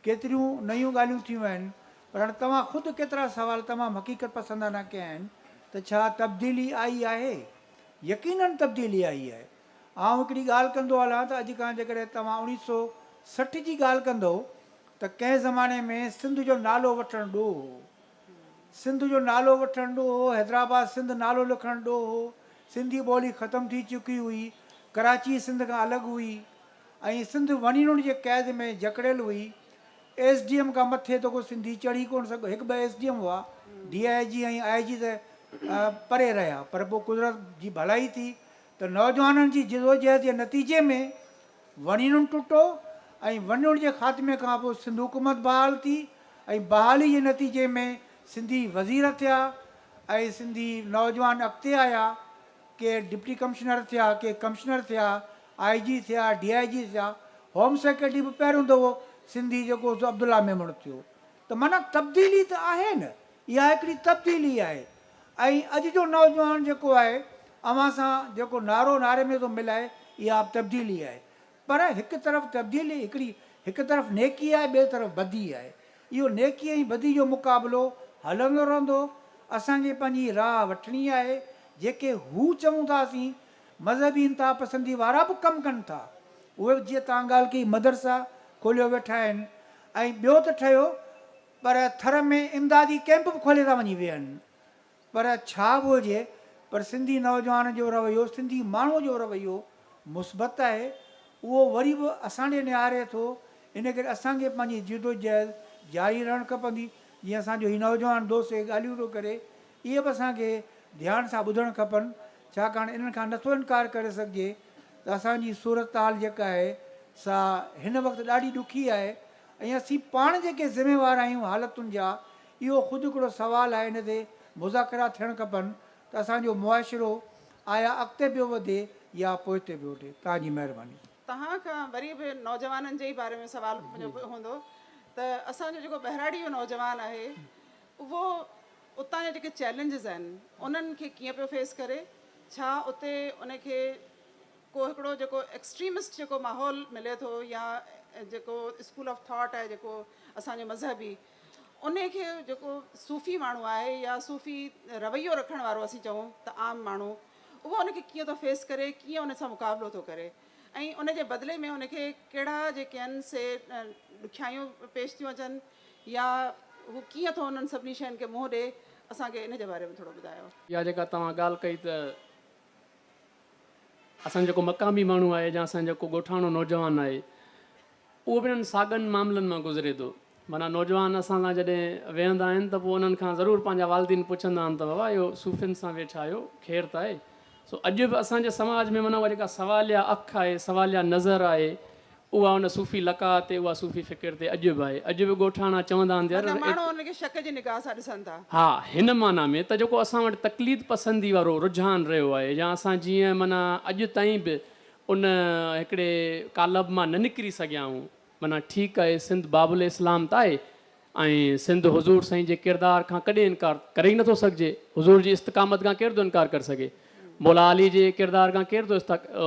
ڪيتريون نيون ڳالهيون ٿيون آهن پر هاڻي توهان خود ڪيترا سوال تمام حقيقت پسندانه ڪيا آهن ته ڇا تبديلي آئي آهي؟ يقينن تبديلي آئي آهي. آئون هڪڙي ڳالهه ڪندو هلان ته اڄ کان جيڪڏهن توهان اوڻيهه سو 60 جي ڳالهه ڪندؤ ته ڪنهن زماني ۾ سنڌ جو نالو وٺڻ ڏوهه هو. سنڌ جو نالو وٺڻ ڏوهه هو، حيدرآباد سنڌ نالو لکڻ ڏوهه هو، سنڌي ٻولي ختم ٿي چڪي هئي، ڪراچي سنڌ کان الڳ هئي ۽ سنڌ ونينن جي قيد ۾ جڪڙيل هئي. ايس ڊي ايم کان مٿي ته ڪو سنڌي چڙهي ڪونه سگهيو، هڪ ٻه ايس ڊي ايم هئا، ڊي I جي ۽ آء جي ته پري رهيا پر پوء قدرت جي ڀلائي ٿي ته نوجوانن جي جدوجهد جي نتيجي ۾ وڻينن ٽٽو ۽ وڻينن جي خاتمي کان پوء سنڌ حڪومت بحال ٿي ۽ بحالي جي نتيجي ۾ سنڌي وزير ٿيا ۽ سنڌي نوجوان اڳتي آيا، ڪي ڊپٽي ڪمشنر ٿيا، ڪي ڪمشنر ٿيا، آء جي ٿيا، ڊي I جي ٿيا، هوم سيڪريٽري به پهريون دفعو سنڌي جيڪو سو عبدالله ميمڻ ٿيو ته معنيٰ تبديلي ته آهي نه، اها هڪڙي تبديلي آهي ۽ اڄ جو نوجوان جيڪو آهي اوهان سان جيڪو نعرو نعري ۾ ٿو ملائي اها به تبديلي آهي پر هڪ طرف تبديلي هڪڙي هڪ طرف نيڪي آهي ٻئي طرف بدي آهي اهو نيڪي ۽ بدي جو مقابلو هلندو رهندو اسان کي پنهنجي راهه وٺڻي آهي جيڪي هو چئون ٿا اسين مذهبي انتها پسندي وارا به ڪم ڪن ٿا اهي به جيئن توهان ڳالهه ڪئي مدرسا کوليو ويٺا آهن ۽ ٻيو ته ٺهيو پر ٿر ۾ امدادي ڪئمپ به کولي ٿا وڃي ويهن. پر ڇا به هجي پر سنڌي نوجوان جو رويو سنڌي ماڻهو جو رويو مثبت آهي اهو وري به اسان ڏي نهاري ٿو ان ڪري اسان کي پنهنجي جدوجهد جاري رهڻ کپندي جيئن اسان جو هي نوجوان دوست اهي ڳالهيون ٿو ڪري اهي به اسان کي ڌيان سان ٻڌڻ کپن ڇاڪاڻ انهن کان نٿو انڪار ڪري سگهجي ته اسان جي صورتحال جيڪا آهي سا هن وقت ڏاڍي ڏکي آهي ۽ اسين پاڻ جيڪي ذميوار آهيون حالتن جا اهو خود هڪڙو سوال آهي ان تي مذاڪرا ٿيڻ کپن ته اسان جو معاشرو آيا اڳتي پيو وڌي يا پوئتي پيو وڌي توهان جي مهرباني. توهان کان وري به نوجوانن جي ئي باري ۾ سوال منهنجو هوندو ته اسان جو جيڪو ٻهراڙي جو نوجوان آهي اهو اتان جا جيڪي چئلينجز آهن انهن کي ڪيئن پيو فيس ڪري ڇا اتي ان کي ڪو هڪڙو جيڪو ايڪسٽريمسٽ جيڪو ماحول ملي ٿو يا جيڪو اسڪول آف ٿاٽ آهي جيڪو اسان جو مذهبي انهي کي جيڪو صوفي ماڻهو آهي يا صوفي رويو رکڻ وارو اسين چئون ته عام ماڻهو اهو ان کي ڪيئن ٿو فيس ڪري ڪيئن ان سان مقابلو ٿو ڪري ۽ ان جي بدلي ۾ ان کي ڪهڙا جيڪي آهن سي ڏکيائيون پيش ٿيون اچن يا هو ڪيئن ٿو انهن سڀني شين کي منهن ڏي اسان کي ان جي باري ۾ ٿورو ٻڌايو. اها جيڪا توهان ڳالهه ڪئي ته اسان جو جيڪو مقامي ماڻهو آهي يا اسان جو جيڪو ڳوٺاڻو نوجوان آهي اهو به انهن ساڳن معاملن مان گذري ٿو. معنيٰ نوجوان اسان سان جڏهن ويهندا آهن ته پوء انهن کان ضرور پنهنجا والدين پڇندا آهن ته بابا اهو صوفين سان ويٺا آهيو خير ته آهي؟ سو اڄ به اسان جي سماج ۾ معنيٰ اها جيڪا سواليا اک آهي سواليا نظر آهي اها ان صوفي لقاء تي، اها صوفي فڪر تي اڄ به آهي. اڄ به ڳوٺاڻا چوندا آهن ته يار معنيٰ ماڻهو ان کي شڪ جي نگاهه سان ڏسن ٿا. ها، هن معنيٰ ۾ ته جيڪو اسان وٽ تقليد پسندي وارو رجحان رهيو آهي يا اسان جيئن معنيٰ اڄ تائين به ان هڪڙي قالب مان نه نڪري سگهيا آهيون. معنيٰ ٺيڪ آهي سنڌ باب الاسلام ته آهي ۽ سنڌ حضور سائين جي ڪردار کان ڪڏهن انڪار ڪري ئي نٿو سگهجي. حضور جي استقامت کان ڪير ٿو انڪار ڪري سگهي؟ مولا علي جي ڪردار کان ڪير ٿو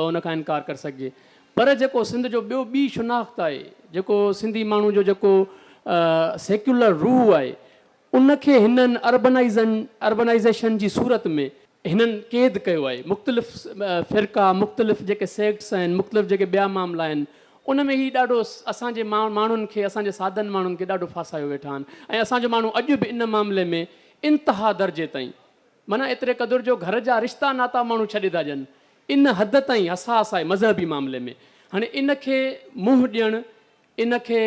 ان کان انڪار ڪري سگهجي؟ پر جيڪو سنڌ جو ٻيو ٻي شناخت آهي، جيڪو سنڌي ماڻهو جو جيڪو سيڪيولر روح آهي، ان کي هنن اربنائيزن Urbanization جي صورت ۾ هنن قيد ڪيو آهي. مختلف فرقا، مختلف جيڪي سيڪٽس آهن، مختلف جيڪي ٻيا معاملا آهن، ان ۾ هي ڏاڍو اسان جي ماڻهن کي اسان جي سادن ماڻهن کي ڏاڍو ڦاسايو ويٺا آهن ۽ اسان جو ماڻهو اڄ به ان معاملي ۾ انتها درجي تائين معنيٰ ايتري قدر جو گهر جا رشتا ناتا ماڻهو ڇڏي ٿا ڏين ان حد تائين حساس آهي مذهبي معاملي ۾ هاڻي ان کي منهن ڏيڻ ان کي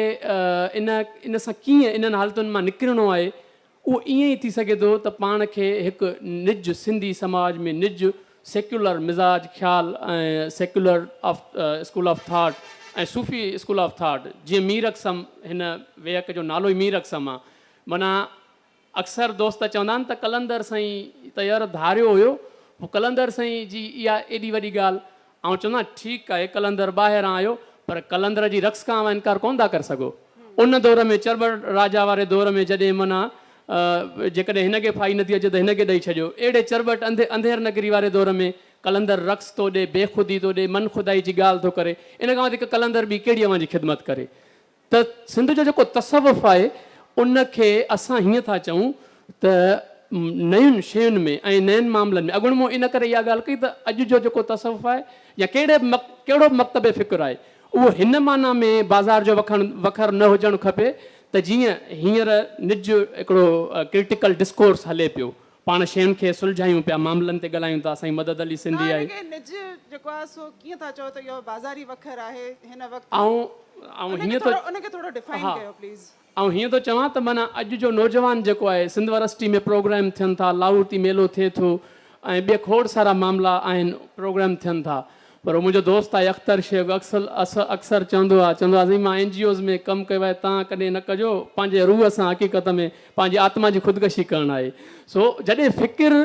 ان ان سان ڪيئن انهن حالتن مان نڪرڻو آهي اهو ائين ئي ٿي سگهي ٿو ته پاڻ کي هڪ نج سنڌي سماج ۾ نج سيڪيولر مزاج خيال ۽ secular of school of thought ۽ Sufi school of thought جيئن مير اقسم هن ويهڪ جو نالو ئي مير اقسم آ معنيٰ اڪثر دوست چوندا آهن ته قلندر سائين ته يار ڌاريو هيو، پوء قلندر سائين جي اها ايڏي وڏي ڳالهه؟ آئون چوندو آهيان ٺيڪ آهي قلندر ٻاهران آيو پر قلندر جي رقص کان اوهان انڪار ڪونه ٿا ڪري سگهو. ان دور ۾ چرٻڙ راجا واري دور ۾ جڏهن معنيٰ جيڪڏهن هن کي ڦاهي نٿي اچي ته هن کي ڏئي ڇڏيو. اهڙي چرٻٽ انڌير نگري واري دور ۾ قلندر رقص ٿو ڏي، بيخودي ٿو ڏي، من خدائي جي ڳالهه ٿو ڪري. ان کان وڌيڪ قلندر ٻي ڪهڙي اوهان جي خدمت ڪري؟ ته سنڌ جو جيڪو تصوف آهي ان کي اسان هيئن ٿا چئون ته نين شين ۾ ۽ نين معاملن ۾ اڳوڻ مون ان ڪري اها ڳالهه ڪئي ته اڄ جو جيڪو تصوف آهي يا ڪهڙي به ڪهڙو به مڪتب فڪر آهي اهو هن معنيٰ ۾ بازار جو وکڻ وکر نه هجڻ کپي ته جيئن هينئر نج هڪڙو ڪرٽيڪل ڊسڪورس هلي پيو پاڻ شين کي سلجهايون پيا معاملن تي ڳالهايون ٿا سائين مدد علي سنڌي توهان آهي. ان کي نج جيڪو آهي سو ڪيئن ٿا چئو ته اهو بازاري وکر آهي هن وقت آئون آئون ان کي هيئن ٿو ٿورو ان کي ٿورو ڊفائن ها ڪيو پليز. آئون هيئن ٿو چوان ته معنيٰ اڄ جو نوجوان جيڪو آهي سنڌ ورسٽي ۾ پروگرام ٿين ٿا لاهوتي ميلو ٿئي ٿو ۽ ٻي کوڙ سارا معاملا آهن پروگرام ٿين ٿا پر هو منهنجو دوست آهي اختر شيخ اڪثر اڪثر چوندو آهي چوندو آهي سائين مان اين جي اوز ۾ ڪم ڪيو آهي تان ڪڏهن نه ڪجو پنهنجي روح سان حقيقت ۾ پنهنجي آتما جي خودڪشي ڪرڻ آهي سو جڏهن فڪر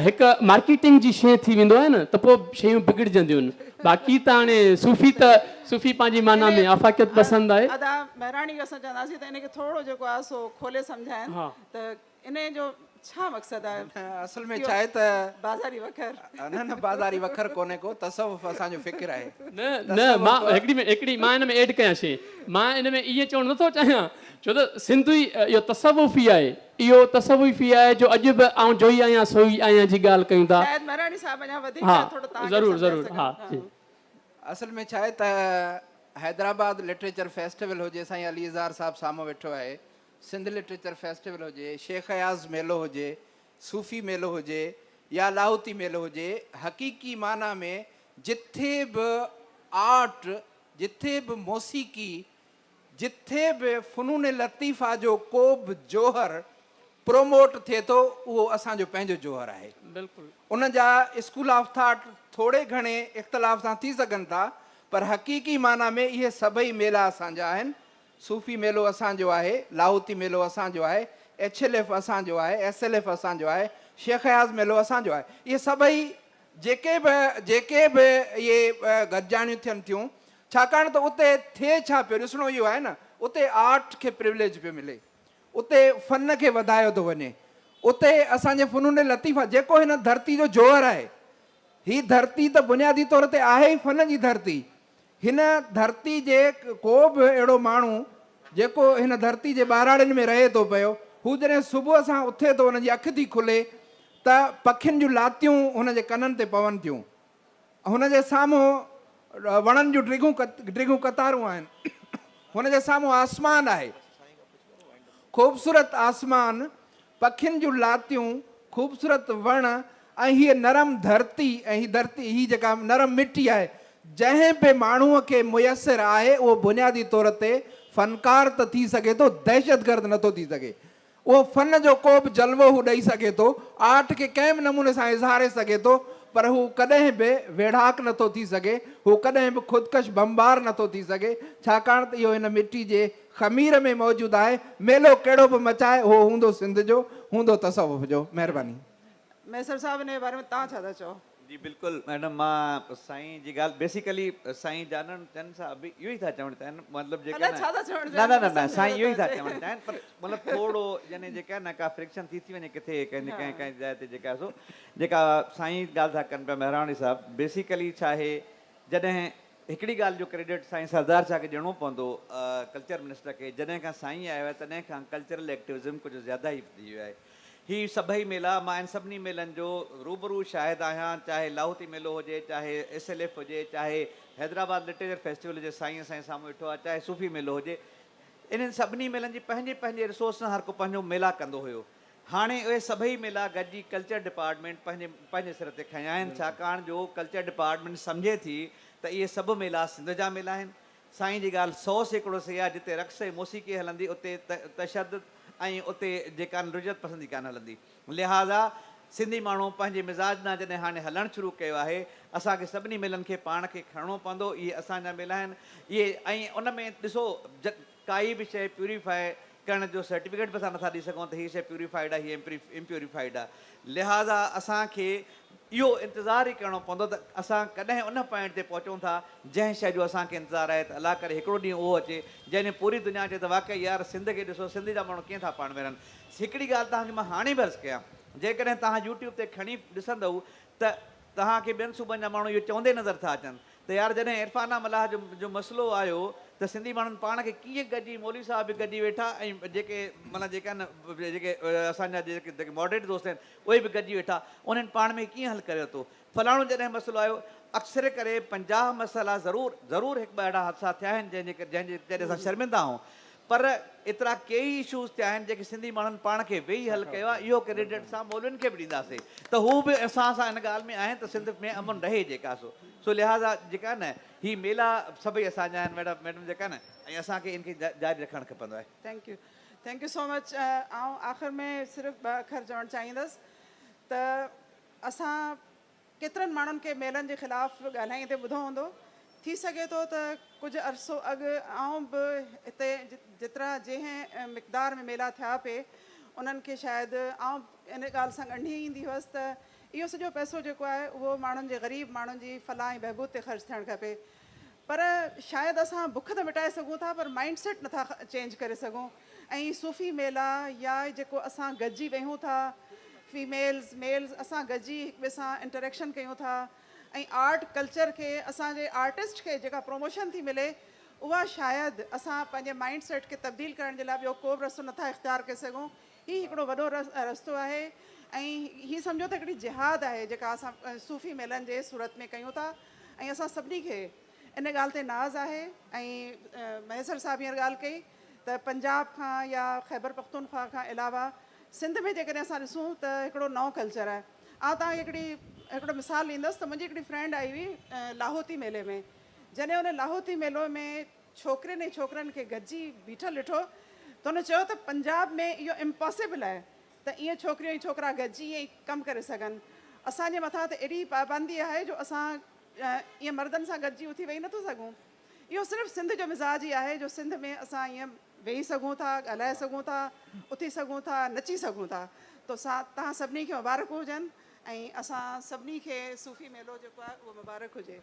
هڪ مارڪيٽنگ جي شيء ٿي ويندو آهي نه ته پوء شيون بگڙجنديون آهن باقي ته هاڻي صوفي ته صوفي پنهنجي معنيٰ ۾ آفاقيت پسند آهي. ادا مهراڻي کي اسان چونداسين ته ان کي ٿورو جيڪو آهي سو کولي سمجهائين ته انهيء جو ڇا مقصد آهي؟ اصل ۾ ڇا آهي ته. بازاري وکر. نه نه بازاري وکر ڪونهي ڪو، تصوف اسان جو فڪر آهي. نه نه مان هڪڙي منٽ هڪڙي مان ان ۾ ايڊ ڪيان شي مان ان ۾ ائين چوڻ نٿو چاهيان ڇو ته سنڌ ئي اهو تصوف ئي آهي اهو تصوف ئي آهي جو اڄ به آئون جوئي آهيان سوئي آهيان جي ڳالهه ڪيون ٿا. شايد مهراڻي صاحب اڃا وڌيڪ ها ٿورو توهان کي ضرور سمجهائي ضرور سگهن. ها جي. اصل ۾ ڇا آهي ته حيدرآباد لٽريچر فيسٽيول هجي سائين علي اظهار صاحب سامهون ويٺو آهي سنڌ لٽريچر فيسٽيول هجي، شيخ اياز ميلو هجي، صوفي ميلو هجي يا لاهوتي ميلو هجي، حقيقي معنيٰ ۾ جٿي به آرٽ، جٿي به موسيقي، جٿي به فنون لطيفه جو ڪو به جوهر پروموٽ ٿئي ٿو، اهو اسان جو پنهنجو جوهر آهي. ان جا اسڪول آف ٿاٽ ٿوري گهڻي اختلاف سان ٿي سگهن ٿا، پر حقيقي معنيٰ ۾ اهي سڀئي ميلا اسان جا آهن. صوفي ميلو اسان جو آهي، لاهوتي ميلو اسان جو آهي، ايڇ ايل ايف اسان جو آهي، ايس ايل ايف اسان جو آهي، شيخ اياز ميلو اسان جو آهي. اهي سڀئي جيڪي به جيڪي به اهي گڏجاڻيون ٿين ٿيون، ڇاڪاڻ ته اتي ٿئي ڇا پيو ڏسڻو اهو آهي نه، اتي آرٽ کي پريوليج پيو ملي، اتي فن کي وڌايو ٿو وڃي، اتي اسان جي فنون لطيفه جيڪو هن ڌرتي جو جوهر آهي، هي ڌرتي ته بنيادي طور تي آهي ئي فن جي ڌرتي، هن ڌرتي جي ڪو به اهڙو ماڻهو جيڪو هن ڌرتي جي ٻهراڙين ۾ رهي ٿو پيو، هو جڏهن صبح سان اٿي ٿو، هن جي اک ٿي کلي ته پکين جون لاتيون هن جي ڪنن تي پون ٿيون. هن جي سامهون وڻن جون ڊگهيون ڊگهيون قطارون آهن. هن جي سامهون آسمان آهي. خوبصورت آسمان، پکين جون لاتيون، خوبصورت وڻ ۽ هيء نرم ڌرتي ۽ هي ڌرتي هي جيڪا نرم مٽي آهي، جنهن به ماڻهوء کي ميسر آهي، اهو بنيادي طور تي فنڪار ته ٿي سگهي ٿو، دهشتگرد نٿو ٿي سگهي. اهو فن جو ڪو به جلوو هو ڏئي سگهي ٿو، آرٽ کي ڪنهن به نموني سان اظهاري سگهي ٿو، پر هو ڪڏهن به ويڙهاڪ نٿو ٿي سگهي، هو ڪڏهن به خودڪش بمبار نٿو ٿي سگهي، ڇاڪاڻ ته اهو هن مٽي جي خمير ۾ موجود آهي، ميلو ڪهڙو به مچائي اهو هوندو سنڌ جو، هوندو تصوف جو. مهرباني. ميسر صاحب ان جي باري ۾ توهان ڇا ٿا چئو؟ جي بلڪل ميڊم مان سائين جي ڳالهه بيسيڪلي سائين جانڻ چن صاحب به اهو ئي ٿا چوڻ چاهين مطلب جيڪا الائي ڇا ٿا چوڻ نه نه چاهين نه نه سائين اهو ئي ٿا اچي. چوڻ چاهين پر مطلب ٿورو يعني جيڪا نه ڪا فرڪشن ٿي ٿي وڃي ڪٿي ڪنهن ڪنهن ڪنهن جاء تي جيڪا سو جيڪا سائين ڳالهه ٿا ڪن پيا مهراڻي صاحب بيسيڪلي ڇا آهي جڏهن هڪڙي ڳالهه جو ڪريڊٽ سائين سردار شاهه کي ڏيڻو پوندو ڪلچر منسٽر کي جڏهن کان سائين آيو آهي تڏهن کان ڪلچرل ايڪٽوزم ڪجهه زياده ئي وڌي ويو آهي. هي سڀئي ميلا مان ان سڀني ميلن جو روبرو شاهد آهيان چاهي لاهوتي ميلو هجي چاهي ايس ايل ايف هجي چاهي حيدرآباد لٽريچر فيسٽيول هجي سائين اسان جي سامهون ويٺو آهي چاهي صوفي ميلو هجي انهن سڀني ميلن جي پنهنجي پنهنجي رسورس سان هر ڪو پنهنجو ميلا ڪندو هيو هاڻي اهي سڀئي ميلا گڏجي ڪلچر ڊپارٽمينٽ پنهنجي پنهنجي سر تي کنيا آهن ڇاڪاڻ جو ڪلچر ڊپارٽمينٽ سمجهي ٿي ته اهي سڀ ميلا سنڌ جا ميلا آهن سائين جي ڳالهه 100% صحيح آهي جتي رقص ۽ موسيقي هلندي اتي تشدد ۽ اتي جيڪا رجعت پسندي ڪانه هلندي لهٰذا سنڌي ماڻهو پنهنجي مزاج ڏانهن جڏهن هاڻي هلڻ شروع ڪيو آهي اسان کي سڀني ميلن کي پاڻ کي کڻڻو پوندو اهي اسان جا ميلا آهن اهي ۽ ان ۾ ڏسو ڪائي به شيء پيوريفاء ڪرڻ جو سرٽيفڪيٽ به اسان نٿا ڏئي سگهون ته هي شيء پيوريفائيڊ آهي هي امپيوريفائيڊ آهي لهٰذا اسان کي اهو انتظار ئي ڪرڻو پوندو ته اسان ڪڏهن ان پوائنٽ تي پهچون ٿا جنهن شيء جو اسان کي انتظار آهي ته الله ڪري هڪڙو ڏينهن اهو اچي جنهن ڏينهن پوري دنيا چئي ته واقعي يار سنڌ کي ڏسو سنڌ جا ماڻهو ڪيئن ٿا پاڻ ۾ رهن هڪڙي ڳالهه توهان کي مان هاڻي به عرض ڪيان جيڪڏهن توهان يوٽيوب تي کڻي ڏسندؤ ته توهان کي ٻين صوبن جا ماڻهو اهو چوندي نظر ٿا اچن ته يار جڏهن عرفانه ملاح جو جو مسئلو آيو ته سنڌي ماڻهن پاڻ کي ڪيئن گڏجي مولوي صاحب به گڏجي ويٺا ۽ جيڪي معنيٰ جيڪا آهن جيڪي اسان جا جيڪي جيڪي ماڊريٽ دوست آهن اهي به گڏجي ويٺا انهن پاڻ ۾ ڪيئن حل ڪري ورتو فلاڻو جڏهن مسئلو آيو اڪثر ڪري 50 مسئلا ضرور ضرور هڪ ٻه اهڙا حادثا ٿيا آهن جنهن جي جنهن جي جڏهن اسان شرمندا آهيون پر ايترا ڪيئي اشوز ٿيا آهن جيڪي سنڌي ماڻهن پاڻ کي ويهي حل ڪيو آهي اهو ڪريڊٽ اسان مولوين کي به ڏينداسين ته هو به اسان سان ان ڳالهه ۾ آهن ته سنڌ ۾ امن رهي جيڪا سو سو لهٰذا جيڪا نه هي ميلا سڀئي اسان جا آهن ميڊم ميڊم جيڪا نه ۽ اسان کي ان کي جاري رکڻ کپندو آهي. Thank you thank you so much آئون آخر ۾ صرف ٻه اکر چوڻ چاهيندس ته اسان ڪيترن ماڻهن کي ميلن جي خلاف ڳالهائيندي ٻڌو هوندو. ٿي سگهي ٿو ته ڪجهه عرصو اڳ آئون به هتي جيترا جنهن مقدار ۾ ميلا ٿيا پئي انهن کي شايد آئون ان ڳالهه سان ڳنڍي ايندي هئس ته اهو سڄو پئسو جيڪو آهي اهو ماڻهن جي غريب ماڻهن جي فلاح ۽ بهبود تي خرچ ٿيڻ کپي پر شايد اسان بک ته مٽائي سگهون ٿا پر مائنڊ سيٽ نٿا چينج ڪري سگهون ۽ صوفي ميلا يا جيڪو اسان گڏجي ويهون ٿا فيميلز ميلز اسان گڏجي هڪ ٻئي سان انٽريڪشن ڪيون ٿا ۽ آرٽ ڪلچر کي اسان جي آرٽسٽ کي جيڪا پروموشن ٿي ملي اها شايد اسان پنهنجي مائنڊ سيٽ کي تبديل ڪرڻ جي لاء ٻيو ڪو به رستو نٿا اختيار ڪري سگهون هي هڪڙو وڏو رستو آهي ۽ هي سمجهو ته هڪڙي جهاد آهي جيڪا اسان صوفي ميلن جي صورت ۾ ڪيون ٿا ۽ اسان سڀني کي ان ڳالهه تي ناز آهي ۽ مهيسر صاحب هينئر ڳالهه ڪئي ته پنجاب کان يا خيبر پختونخوا کان علاوه سنڌ ۾ جيڪڏهن اسان ڏسون ته هڪڙو نئون ڪلچر آهي. آئون توهان کي هڪڙي هڪڙو مثال ڏيندس ته منهنجي هڪڙي فرينڊ آئي هئي لاهوتي ميلي ۾ جڏهن ان لاهوتي ميلو ۾ ڇوڪرين ۽ ڇوڪرن کي گڏجي بيٺل ڏٺو ته هن چيو ته پنجاب ۾ اهو امپاسيبل آهي ته ائين ڇوڪريون ۽ ڇوڪرا گڏجي ائين ڪم ڪري سگهن. اسان جي مٿان ته ايڏي پابندي آهي جو اسان ائين مردن سان گڏجي اٿي ويهي نٿو سگهون. اهو صرف سنڌ جو مزاج ئي آهي جو سنڌ ۾ اسان ائين ويهي سگهون ٿا، ڳالهائي سگهون ٿا، اٿي سگهون ٿا، نچي سگهون ٿا. تو سان توهان سڀني کي مبارڪون هجن ۽ اسان سڀني کي صوفي ميلو جيڪو آهي اهو مبارڪ هجي.